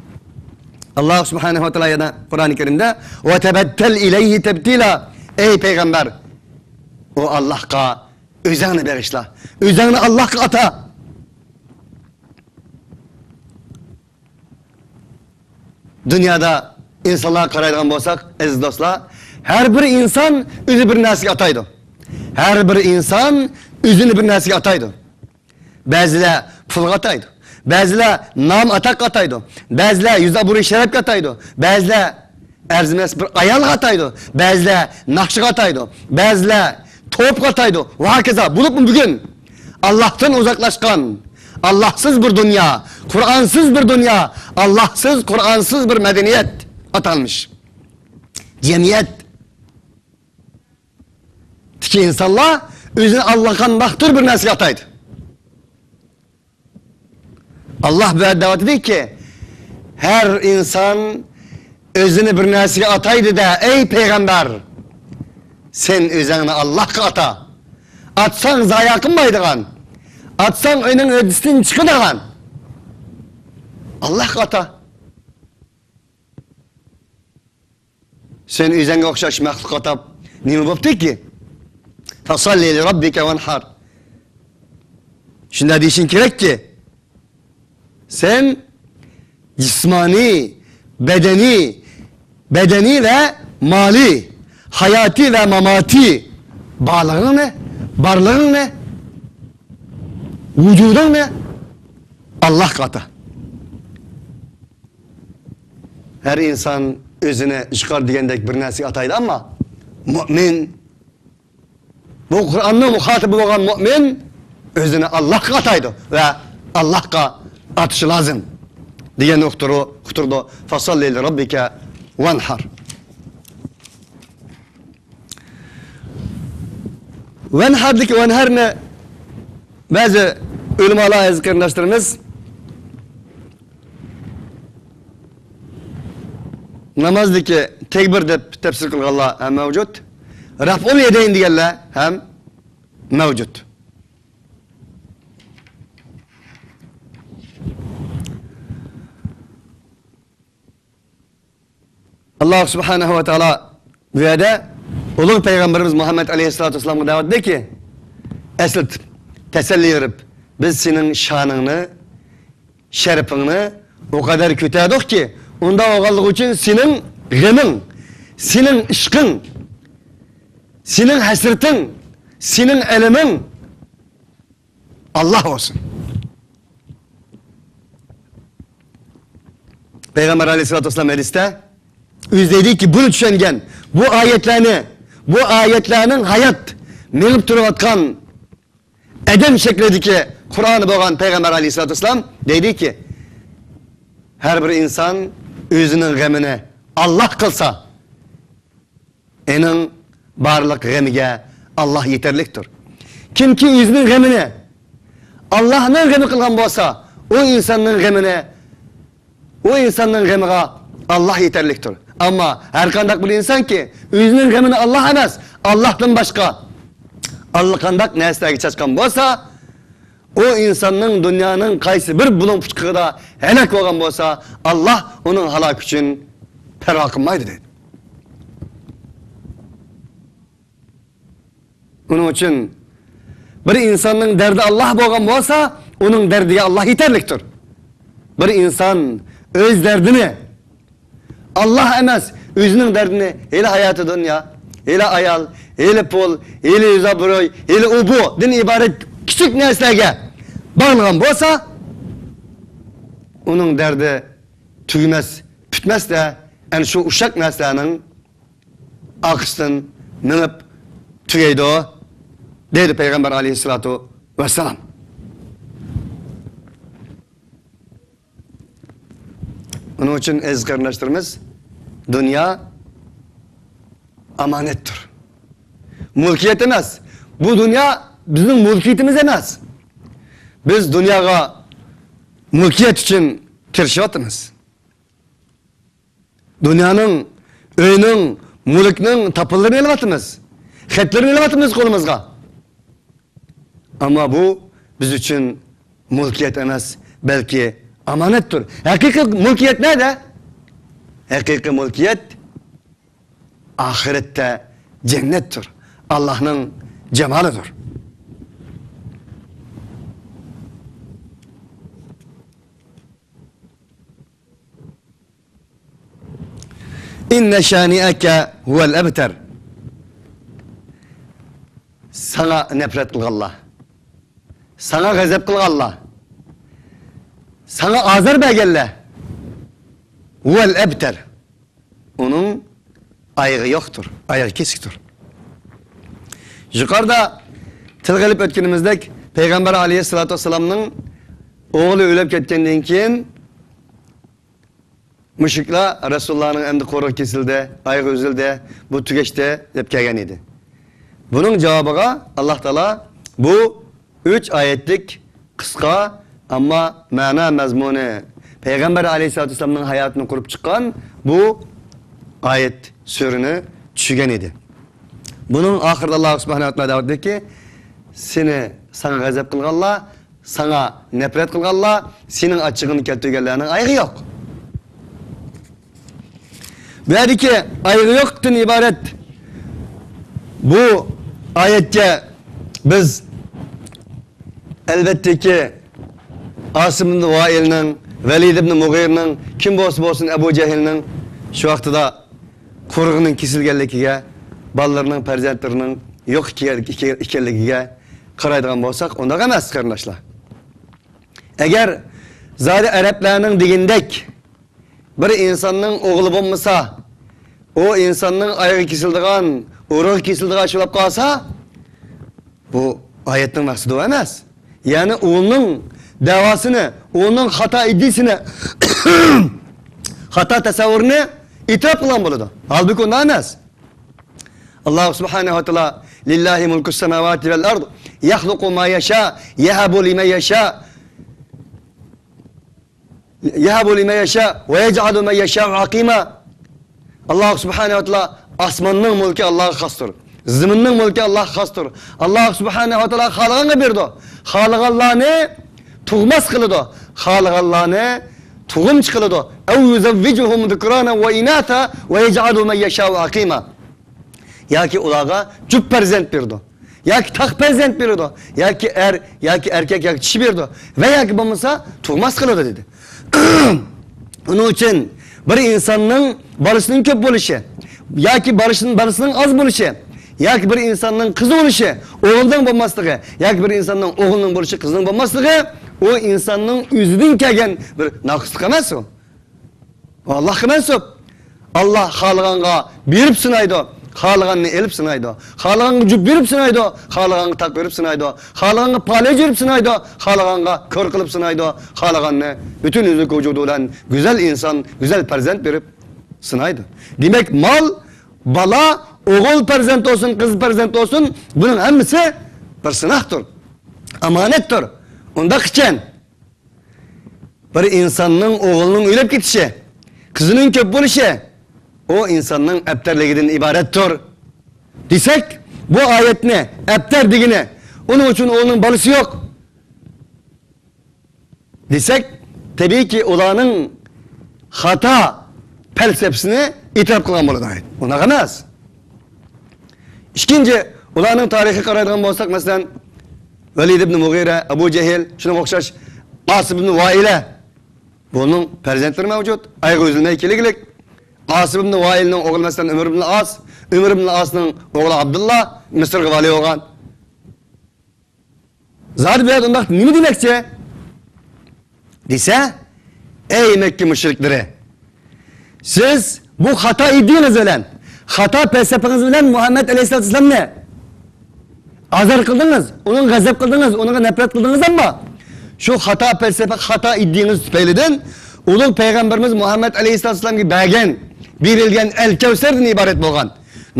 ئاللا سۇبھانەھۇ ۋە تائالا يەنە قۇرئانى كەرىمدە، ۋە تەبەتتەل ئىلەيھى تەبتىلا، ئەي پەيغەمبەر، ئۇ ئاللاھقا ئۆزۈڭنى بېغىشلا. ئۆزۈڭنى ئاللاھقا ئاتا. دۇنيادا ئىنسانلارغا قارايدىغان بولساق، ئەزىز دوستلار، ھەر بىر ئىنسان ئۆزى بىر نەرسىگە ئاتايدۇ. ھەر بىر ئىنسان ئۆزىنى بىر نەرسىگە ئاتايدۇ. بەزىلەر پۇلغا ئاتايدۇ. بەزىلەر نام ئاتاققا ئاتايدۇ. بەزىلەر يۈز ئابرۇي شەرەپكە ئاتايدۇ. بەزىلەر ئەرزىمەس بىر ئايالغا ئاتايدۇ. بەزىلەر ناخشىغا ئاتايدۇ. بەزىلەر توپقا ئاتايدۇ. ۋە ھاكازا. بولۇپمۇ بۈگۈن ئاللاھتىن ئۇزاقلاشقان، ئاللاھسىز بىر دۇنيا، قۇرئانسىز بىر دۇنيا، ئاللاھسىز، قۇرئانسىز بىر مەدەنىيەت ئاتالمىش. جەمئىيەت. تىكى ئىنسانلار ئۆزىنى ئاللىقانداقتۇر بىر نەرسىگە ئاتايدۇ. ئاللا بۇ يەردە دەۋاتىدۇكى، ھەر ئىنسان ئۆزىنى بىر نەرسىگە ئاتايدۇ-دە، ئەي پەيغەمبەر، سەن ئۆزۈڭنى ئاللاھقا ئاتا. ئاتساڭ زايا قىلمايدىغان، ئاتساڭ ئۆينىڭ ھۆددىسىدىن چىقىدىغان ئاللاھقا ئاتا. سەن ئۆزۈڭگە ئوخشاش مەخلۇق ئاتاپ نېمە بوپتىكى؟ فَصَلِّ لِرَبِّكَ وَانْحَرْ. شۇنداق دېيىشىڭ كېرەككى، سەن جىسمانىي، بەدەنىي، بەدەنىي ۋە مالىي، ھاياتىي ۋە ماماتىي بارلىقىڭنى، بارلىقىڭنى، ۋۇجۇدۇڭنى ئاللاھقا ئاتا. ھەر ئىنسان ئۆزىنى يۇقىرى دېگەندەك بىر نەرسىگە ئاتايدۇ، ئەمما مۆمىن، بۇ قۇرئاننىڭ مۇخاتىبى بولغان مۆمىن ئۆزىنى ئاللاھقا ئاتايدۇ ۋە ئاللاھقا ئاتىشى لازىم دېگەننى ئۇقتۇرۇ-، ئۇقتۇرىدۇ. فَصَلِّ لِرَبِّكَ وَانْحَرْ. ۋەنھەردىكى ۋەنھەرنى بەزى ئۆلىمالار، ئەزىز قېرىنداشلىرىمىز، نامازدىكى تەكبىر دەپ تەپسىر قىلغانلار ھەم مەۋجۇت. رەفئۇل يەدەين دېگەنلەر ھەم مەۋجۇت. ئاللا سۇبھانەھۇ ۋە تائالا بۇ يەردە ئۇلۇغ پەيغەمبىرىمىز مۇھەممەد ئەلەيھىسسالاتۇ ۋەسسالامغا دەۋەت دەيدۇكى، ئەسلىتىپ، تەسەللى بېرىپ، بىز سېنىڭ شانىڭنى، شەرىپىڭنى ئۇ قەدەر كۆتەردۇقكى، ئۇنداق بولغانلىقى ئۈچۈن سېنىڭ غېمىڭ، سېنىڭ ئىشقىڭ، سېنىڭ ھەسرىتىڭ، سېنىڭ ئەلىمىڭ ئاللا بولسۇن. پەيغەمبەر ئەلەيھىسسالاتۇ ۋەسسالام ھەدىستە ئۆزى دەيدۇكى، بۇنى چۈشەنگەن، بۇ ئايەتلەرنى، بۇ ئايەتلەرنىڭ ھايات مېڭىپ تۇرۇۋاتقان ئادەم شەكلىدىكى قۇرئانى بولغان پەيغەمبەر ئەلەيھىسسالاتۇ ۋەسسالام دەيدۇكى، ھەر بىر ئىنسان ئۆزىنىڭ غېمىنى ئاللا قىلسا، ئېنىڭ بارلىق غېمىگە ئاللاھ يېتەرلىكتۇر. كىمكى ئۆزىنىڭ غېمىنى ئاللاھنىڭ غېمى قىلغان بولسا، ئۇ ئىنساننىڭ غېمىنى، ئۇ ئىنساننىڭ غېمىغا ئاللاھ يېتەرلىكتۇر. ئەمما ھەر قانداق بىر ئىنسانكى ئۆزىنىڭ غېمىنى ئاللاھ ئەمەس، ئاللاھتىن باشقا ئاللىقانداق نەرسىلەرگە چاچقان بولسا، ئۇ ئىنساننىڭ دۇنيانىڭ قايسى بىر بۇلۇڭ پۇچقىقىدا ھەلەك بولغان بولسا، ئاللاھ ئۇنىڭ ھالاكى ئۈچۈن پەرۋا قىلمايدۇ دەيدۇ. ئۇنىڭ ئۈچۈن بىر ئىنساننىڭ دەردى ئاللاھ بولغان بولسا، ئۇنىڭ دەردىگە ئاللاھ يېتەرلىكتۇر. بىر ئىنسان ئۆز دەردىنى ئاللاھ ئەمەس، ئۆزىنىڭ دەردىنى ھېلى ھاياتى دۇنيا، ھېلى ئايال، ھېلى پۇل، ھېلى يۈز ئابروي، ھېلى ئۇ بۇدىن ئىبارەت كىچىك نەرسىلەرگە باغلىغان بولسا، ئۇنىڭ دەردى تۈگىمەس، پۈتمەس-دە، ئەنە شۇ ئۇششاق نەرسىلەرنىڭ ئارقىسىدىن مېڭىپ تۈگەيدۇ، دەيدۇ پەيغەمبەر ئەلەيھىسسالاتۇ ۋەسسالام. ئۇنىڭ ئۈچۈن، ئەزىز قېرىنداشلىرىمىز، دۇنيا ئامانەتتۇر. مۈلكىيەت ئەمەس. بۇ دۇنيا بىزنىڭ مۈلكىيىتىمىز ئەمەس. بىز دۇنياغا مۈلكىيەت ئۈچۈن تىرىشىۋاتىمىز. دۇنيانىڭ، ئۆينىڭ، مۈلۈكنىڭ تاپىنلىرىنى ئېلىۋاتىمىز. خەتلىرىنى ئېلىۋاتىمىز قولىمىزغا. ئەمما بۇ بىز ئۈچۈن مۈلكىيەت ئەمەس، بەلكى ئامانەتتۇر. ھەقىقىي مۈلكىيەت نەدە؟ ھەقىقىي مۈلكىيەت ئاخىرەتتە جەننەتتۇر. ئاللاھنىڭ جامالىدۇر. ئىننە شانىئەكە ھۇۋەل ئەبتەر. ساڭا نەپرەت قىلغانلار، ساڭا غەزەپ قىلغانلار، ساڭا ئازار بەرگەنلەر، ھۇۋەل ئەبتەر. ئۇنىڭ ئايىغى يوقتۇر، ئايىغى كېسىكتۇر. يۇقىرىدا تىلغا ئېلىپ ئۆتكىنىمىزدەك، پەيغەمبەر ئەلەيھىسسالاتۇ ۋەسسالامنىڭ ئوغلى ئۆلۈپ كەتكەندىن كېيىن، مۇشرىكلار رەسۇلۇللانىڭ ئەمدى قورۇقى كېسىلدى، ئايىغى ئۈزۈلدى، بۇ تۈگەشتى دەپ كەلگەن ئىدى. بۇنىڭ جاۋابىغا ئاللاھ تائالا بۇ ئۈچ ئايەتلىك قىسقا، ئەمما مەنا مەزمۇنى، پەيغەمبەر ئەلەيھىسسالاتۇ ۋەسسالامنىڭ ھاياتىنى قۇرۇپ چىققان بۇ ئايەت سۈرىنى چۈشۈرگەن ئىدى. بۇنىڭ ئاخىرىدا ئاللاھ سۇبھانەھۇ ۋە تائالا دەۋاتىدۇكى، سېنى، ساڭا غەزەپ قىلغانلار، ساڭا نەپرەت قىلغانلار، سېنىڭ ئاچچىقىڭنى كەلتۈرگەنلەرنىڭ ئايىغى يوق. بۇ يەردىكى ئايىغى يوقتىن ئىبارەت بۇ ئايەتكە بىز، ئەلۋەتتىكى، ئاسىم ئىبن ۋائىلنىڭ، ۋەلىد ئىبن مۇغىرىنىڭ، كىم بولسا بولسۇن، ئەبۇ جەھىلنىڭ شۇ ۋاقتىدا قورۇقىنىڭ كېسىلگەنلىكىگە، بالىلىرىنىڭ، پەرزەنتلىرىنىڭ يوق ئىكەنلىكىگە قارايدىغان بولساق، ئۇنداق ئەمەس، قېرىنداشلار. ئەگەر زادى ئەرەبلەرنىڭ دېگىنىدەك بىر ئىنساننىڭ ئوغلى بولمىسا، ئۇ ئىنساننىڭ ئايىغى كېسىلىدىغان، ئۇرۇقى كېسىلىدىغان ئىش بولۇپ قالسا، بۇ ئايەتنىڭ مەقسىتى ئۇ ئەمەس. يەنى ئۇنىڭ دەۋاسىنى، ئۇنىڭ خاتا ئىدىيىسىنى، خاتا تەسەۋۋۇرىنى ئېتىراپ قىلغان بولىدۇ. ھالبۇكى ئۇنداق ئەمەس. ئاللاھ سۇبھانەھۇ ۋە تائالا، لىللاھى مۇلكۇس ساماۋاتى ۋەل ئەرض، يەخلۇقۇ ما يەشا، يەھەبۇ لىمەن يەشا، يەھەبۇ لىمەن يەشا ۋە يەجئەلۇ مەن يەشائۇ ئەقىما. ئاللاھ سۇبھانەھۇ ۋە تائالا، ئاسماننىڭ مۈلكى ئاللاھقا خاستۇر. زېمىننىڭ مۈلكى ئاللاھقا خاستۇر. ئاللاھ سۇبھانەھۇ ۋە تائالا خالىغانغا بېرىدۇ. خالىغانلارنى تۇغماس قىلىدۇ. خالىغانلارنى تۇغۇمچى قىلىدۇ. ئەۋ يۇزەۋۋىجۇھۇم زۇكرانا ۋە ئىناسا ۋە يەجئەلۇ مەن يەشائۇ ئەقىما. ياكى ئۇلارغا جۈپ پەرزەنت بېرىدۇ، ياكى تاق پەرزەنت بېرىدۇ، ياكى ئەر، ياكى ئەركەك، ياكى چىشى بېرىدۇ ۋە ياكى بولمىسا تۇغماس قىلىدۇ، دېدى. ئۇنىڭ ئۈچۈن بىر ئىنساننىڭ بالىسىنىڭ كۆپ بولۇشى ياكى بالىسىنىڭ، بالىسىنىڭ ئاز بولۇشى ياكى بىر ئىنساننىڭ قىزى بولۇشى، ئوغلىنىڭ بولماسلىقى ياكى بىر ئىنساننىڭ ئوغلىنىڭ بولۇشى، قىزىنىڭ بولماسلىقى ئۇ ئىنساننىڭ ئۆزىدىن كەلگەن بىر ناقىسلىق ئەمەس ئۇ. ئاللاھقا مەنسۇپ. ئاللاھ خالىغانغا بېرىپ سىنايدۇ، خالىغاننى ئېلىپ سىنايدۇ. خالىغانغا جۈپ بېرىپ سىنايدۇ، خالىغانغا تاق بېرىپ سىنايدۇ. خالىغانغا پالەچ بېرىپ سىنايدۇ، خالىغانغا كور قىلىپ سىنايدۇ. خالىغاننى پۈتۈن ئۆزىنىڭ ۋۇجۇدى بىلەن گۈزەل ئىنسان، گۈزەل پەرزەنت بېرىپ سىنايدۇ. دېمەك، مال، بالا ئوغۇل پەرزەنت بولسۇن، قىز پەرزەنت بولسۇن، بۇنىڭ ھەممىسى بىر سىناقتۇر، ئامانەتتۇر. ئۇنداق ئىكەن، بىر ئىنساننىڭ ئوغلىنىڭ ئۆيلەپ كېتىشى، قىزىنىڭ كۆپ بولۇشى، ئۇ ئىنساننىڭ ئەبتەرلىكىدىن ئىبارەتتۇر دېسەك، بۇ ئايەتنى ئەبتەر دېگىنى، ئۇنىڭ ئۈچۈن ئوغلىنىڭ بالىسى يوق دېسەك، تەبىئىيكى، ئۇلارنىڭ خاتا پەلسەپىسىنى ئېتىراپ قىلغان بولىدۇ. ئۇنداق ئەمەس. ئىككىنچى، ئۇلارنىڭ تارىخىغا قارايدىغان بولساق، مەسىلەن، ۋەلىد ئىبن مۇغىرە، ئەبۇ جەھىل، شۇنىڭغا ئوخشاش ئاسىم ئىبن ۋائىلە، بۇنىڭ پەرزەنتلىرى مەۋجۇت، ئايىغى ئۈزۈلمەي كېلىگلىك. ئاسىم ئىبن ۋائىلنىڭ ئوغلى، مەسىلەن، ئۆمەر ئىبن ئاس، ئۆمەر ئىبن ئاسنىڭ ئوغلى ئابدۇللا مىسىرغا ۋالىي بولغان. زادى بۇ يەردە ئۇنداق نېمە دېمەكچى دېسە، ئەي مەككە مۇشرىكلىرى، سىز بۇ خاتا ئىدىيىڭىز بىلەن، خاتا پەلسەپىڭىز بىلەن مۇھەممەد ئەلەيھىسسالاتۇ ۋەسسالامنى ئازار قىلدىڭىز، ئۇنىڭغا غەزەپ قىلدىڭىز، ئۇنىڭغا نەپرەت قىلدىڭىز، ئەمما شۇ خاتا پەلسەپە، خاتا ئىدىيىڭىز تۈپەيلىدىن ئۇلۇغ پەيغەمبىرىمىز مۇھەممەد ئەلەيھىسسالاتۇ ۋەسسالامغا بەرگەن، بېرىلگەن ئەلكەۋسەردىن ئىبارەت بولغان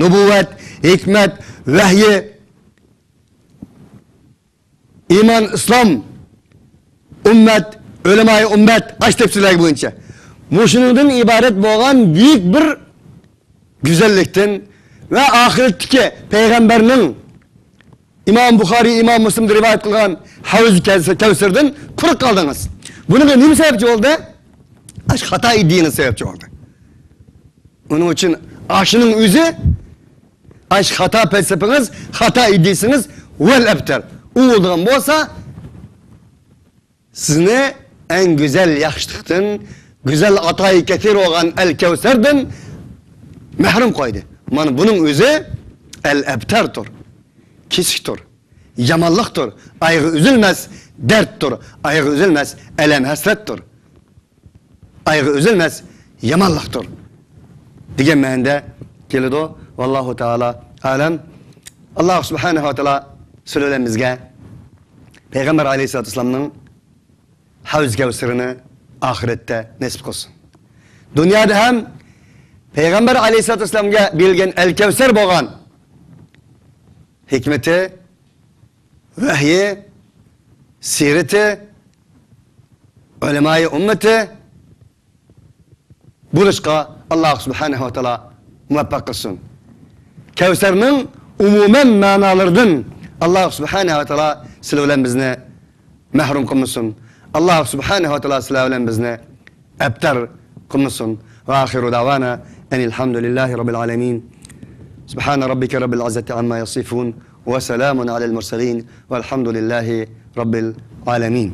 نۇبۇۋۋەت، ھېكمەت، ۋەھيى، ئىمان، ئىسلام، ئۈممەت، ئۆلىمائى ئۈممەت، ئاش تەپسىرلەرگە بويىچە مۇشۇنىڭدىن ئىبارەت بولغان بۈيۈك بىر گۈزەللىكتىن ۋە ئاخىرەتتىكى پەيغەمبەرنىڭ، ئىمام بۇخارىي، ئىمام مۇسلىمدىن رىۋايەت قىلغان ھەۋزى كەۋسەردىن قۇرۇق قالدىڭىز. بۇنىڭغا نېمە سەۋەبچى بولدى؟ ئاش خاتا ئىدىيىڭىز سەۋەبچى بولدى. ئۇنىڭ ئۈچۈن ئاشۇنىڭ ئۆزى، ئاش خاتا پەلسەپىڭىز، خاتا ئىدىيىسىڭىز ۋەل ئەبتەر. ئۇ بولىدىغان بولسا، سىزنى ئەڭ گۈزەل ياخشىلىقتىن، گۈزەل ئاتايى كەسىر بولغان ئەل كەۋسەردىن مەھرۇم قويدى. مانا بۇنىڭ ئۆزى ئەل ئەبتەرتۇر، كېسىكتۇر، يامانلىقتۇر، ئايىغى ئۈزۈلمەس دەردتۇر، ئايىغى ئۈزۈلمەس ئەلەم ھەسرەتتۇر. ئايىغى ئۈزۈلمەس يامانلىقتۇر دېگەن مەنىدە كېلىدۇ. ۋاللاھۇ تائالا ئەلەم. ئاللاھ سۇبھانەھۇ ۋە تائالا سىلەر بىلەن بىزگە پەيغەمبەر ئەلەيھىسسالاتۇ ۋەسسالامنىڭ ھەۋز كەۋسىرىنى ئاخىرەتتە نېسىپ قىلسۇن. دۇنيادا ھەم پەيغەمبەر ئەلەيھىسسالاتۇ ۋەسسالامغا بېرىلگەن ئەل كەۋسەر بولغان ھېكمىتى، ۋەھيى، سىيرىتى، ئۆلىمائى ئۈممىتى بولۇشقا ئاللاھ سۇبھانەھۇ ۋە تائالا مۇۋەپپەق قىلسۇن. كەۋسەرنىڭ ئومۇمەن مەنالىرىدىن ئاللاھ سۇبھانەھۇ ۋە تائالا سىلەر بىلەن بىزنى مەھرۇم قىلمىسۇن. ئاللاھ سۇبھانەھۇ ۋە تائالا سىلەر بىلەن بىزنى ئەبتەر قىلمىسۇن. ۋە ئاخىرۇ دەۋانا ئەنىل ھەمدۇلىللاھى رەببىل ئالەمىن. سۇبھانە رەببىكە رەببىل ئىززەتى ئەمما يەسىفۇن. ۋە سەلامۇن ئەلەل مۇرسەلىن. ۋەلھەمدۇلىللاھى رەببىل ئالەمىن.